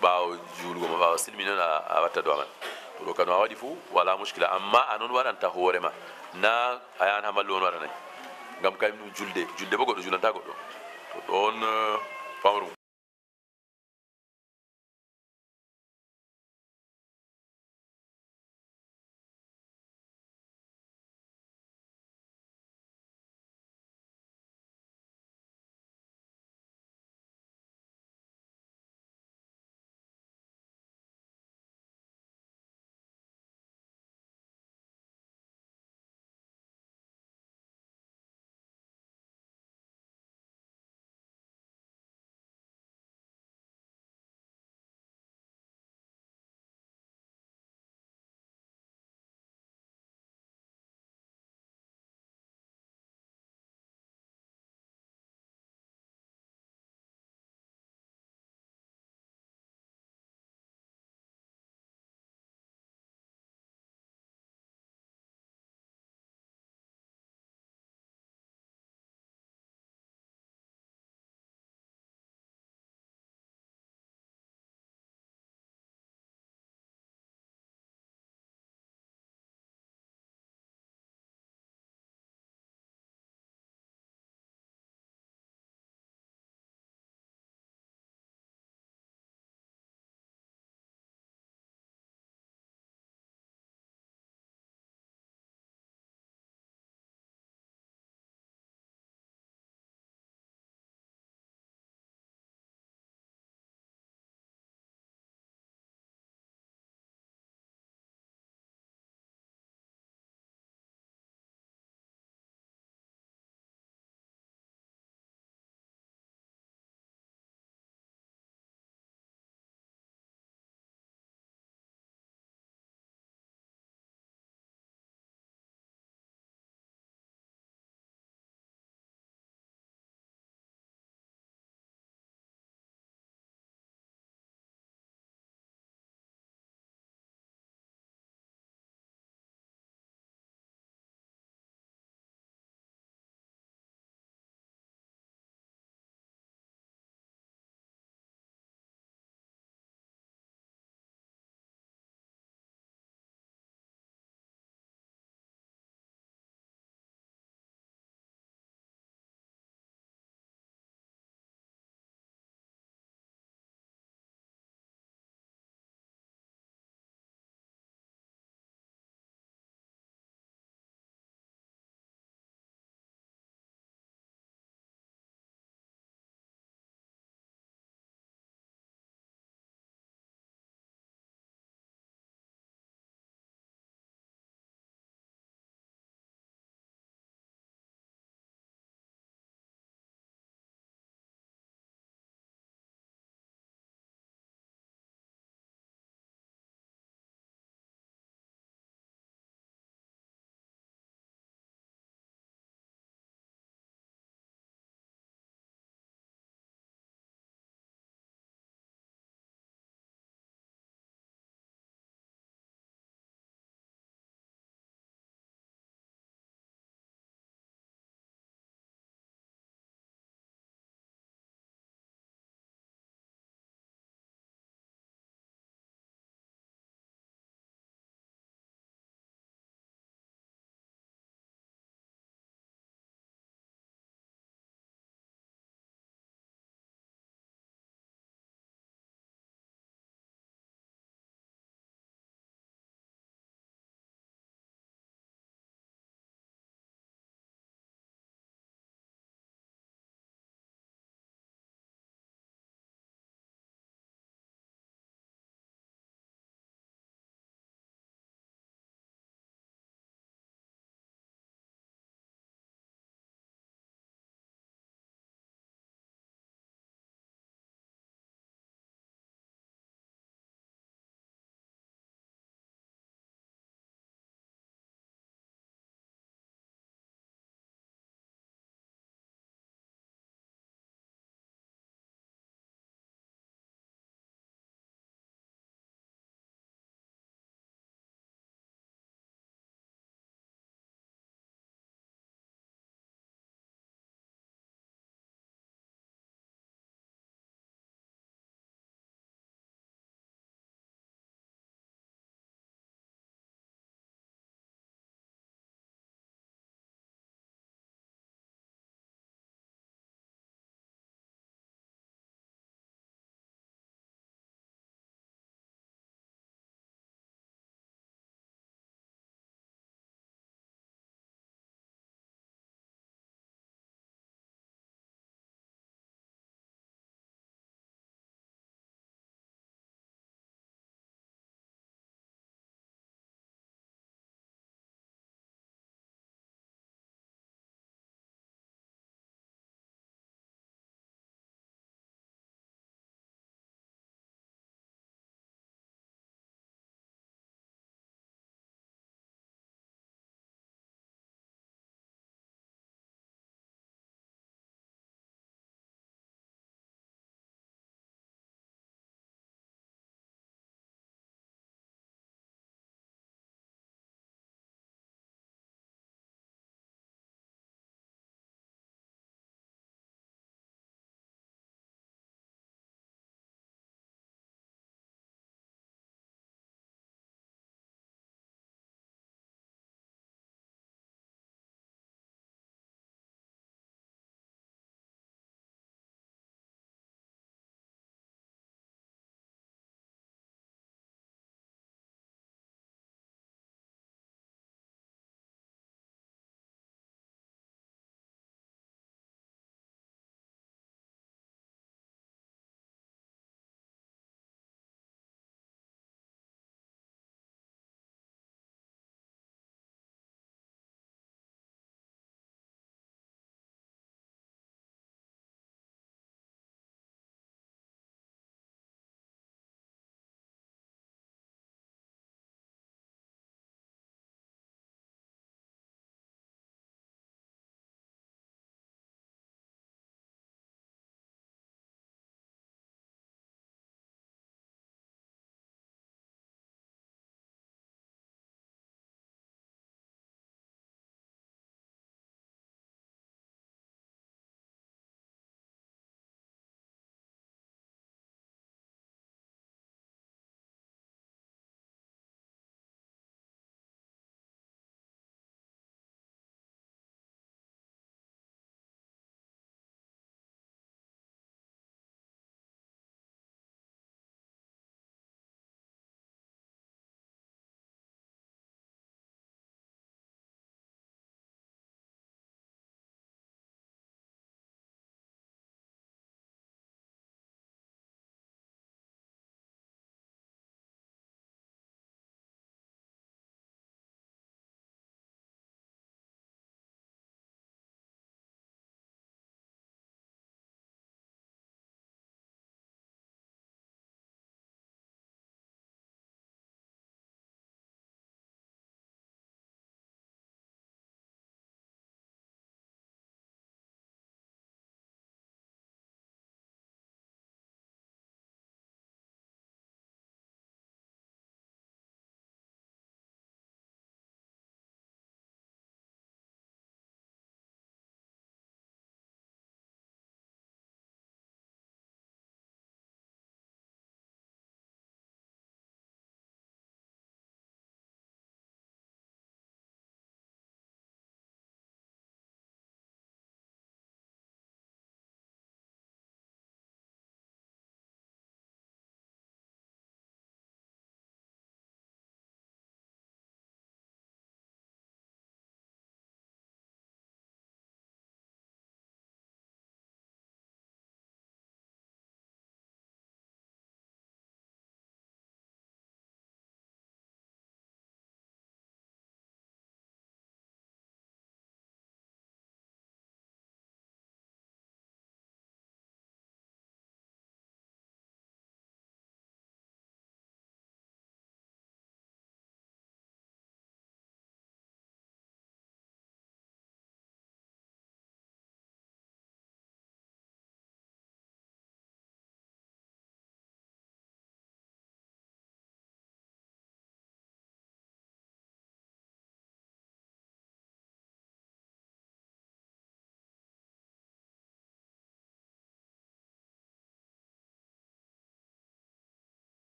ɓaawo juulugo ma, ɓaawo silmini on a, a watta do'a man. To ɗo kano a waɗi fu, wala mushkila. Amma an on waɗanta hoore ma. Na a yahan haa mallu on waɗanay. Ngam kayum ɗum julde, julde bo goɗɗo julanta goɗɗo. To ɗon, eh, famru.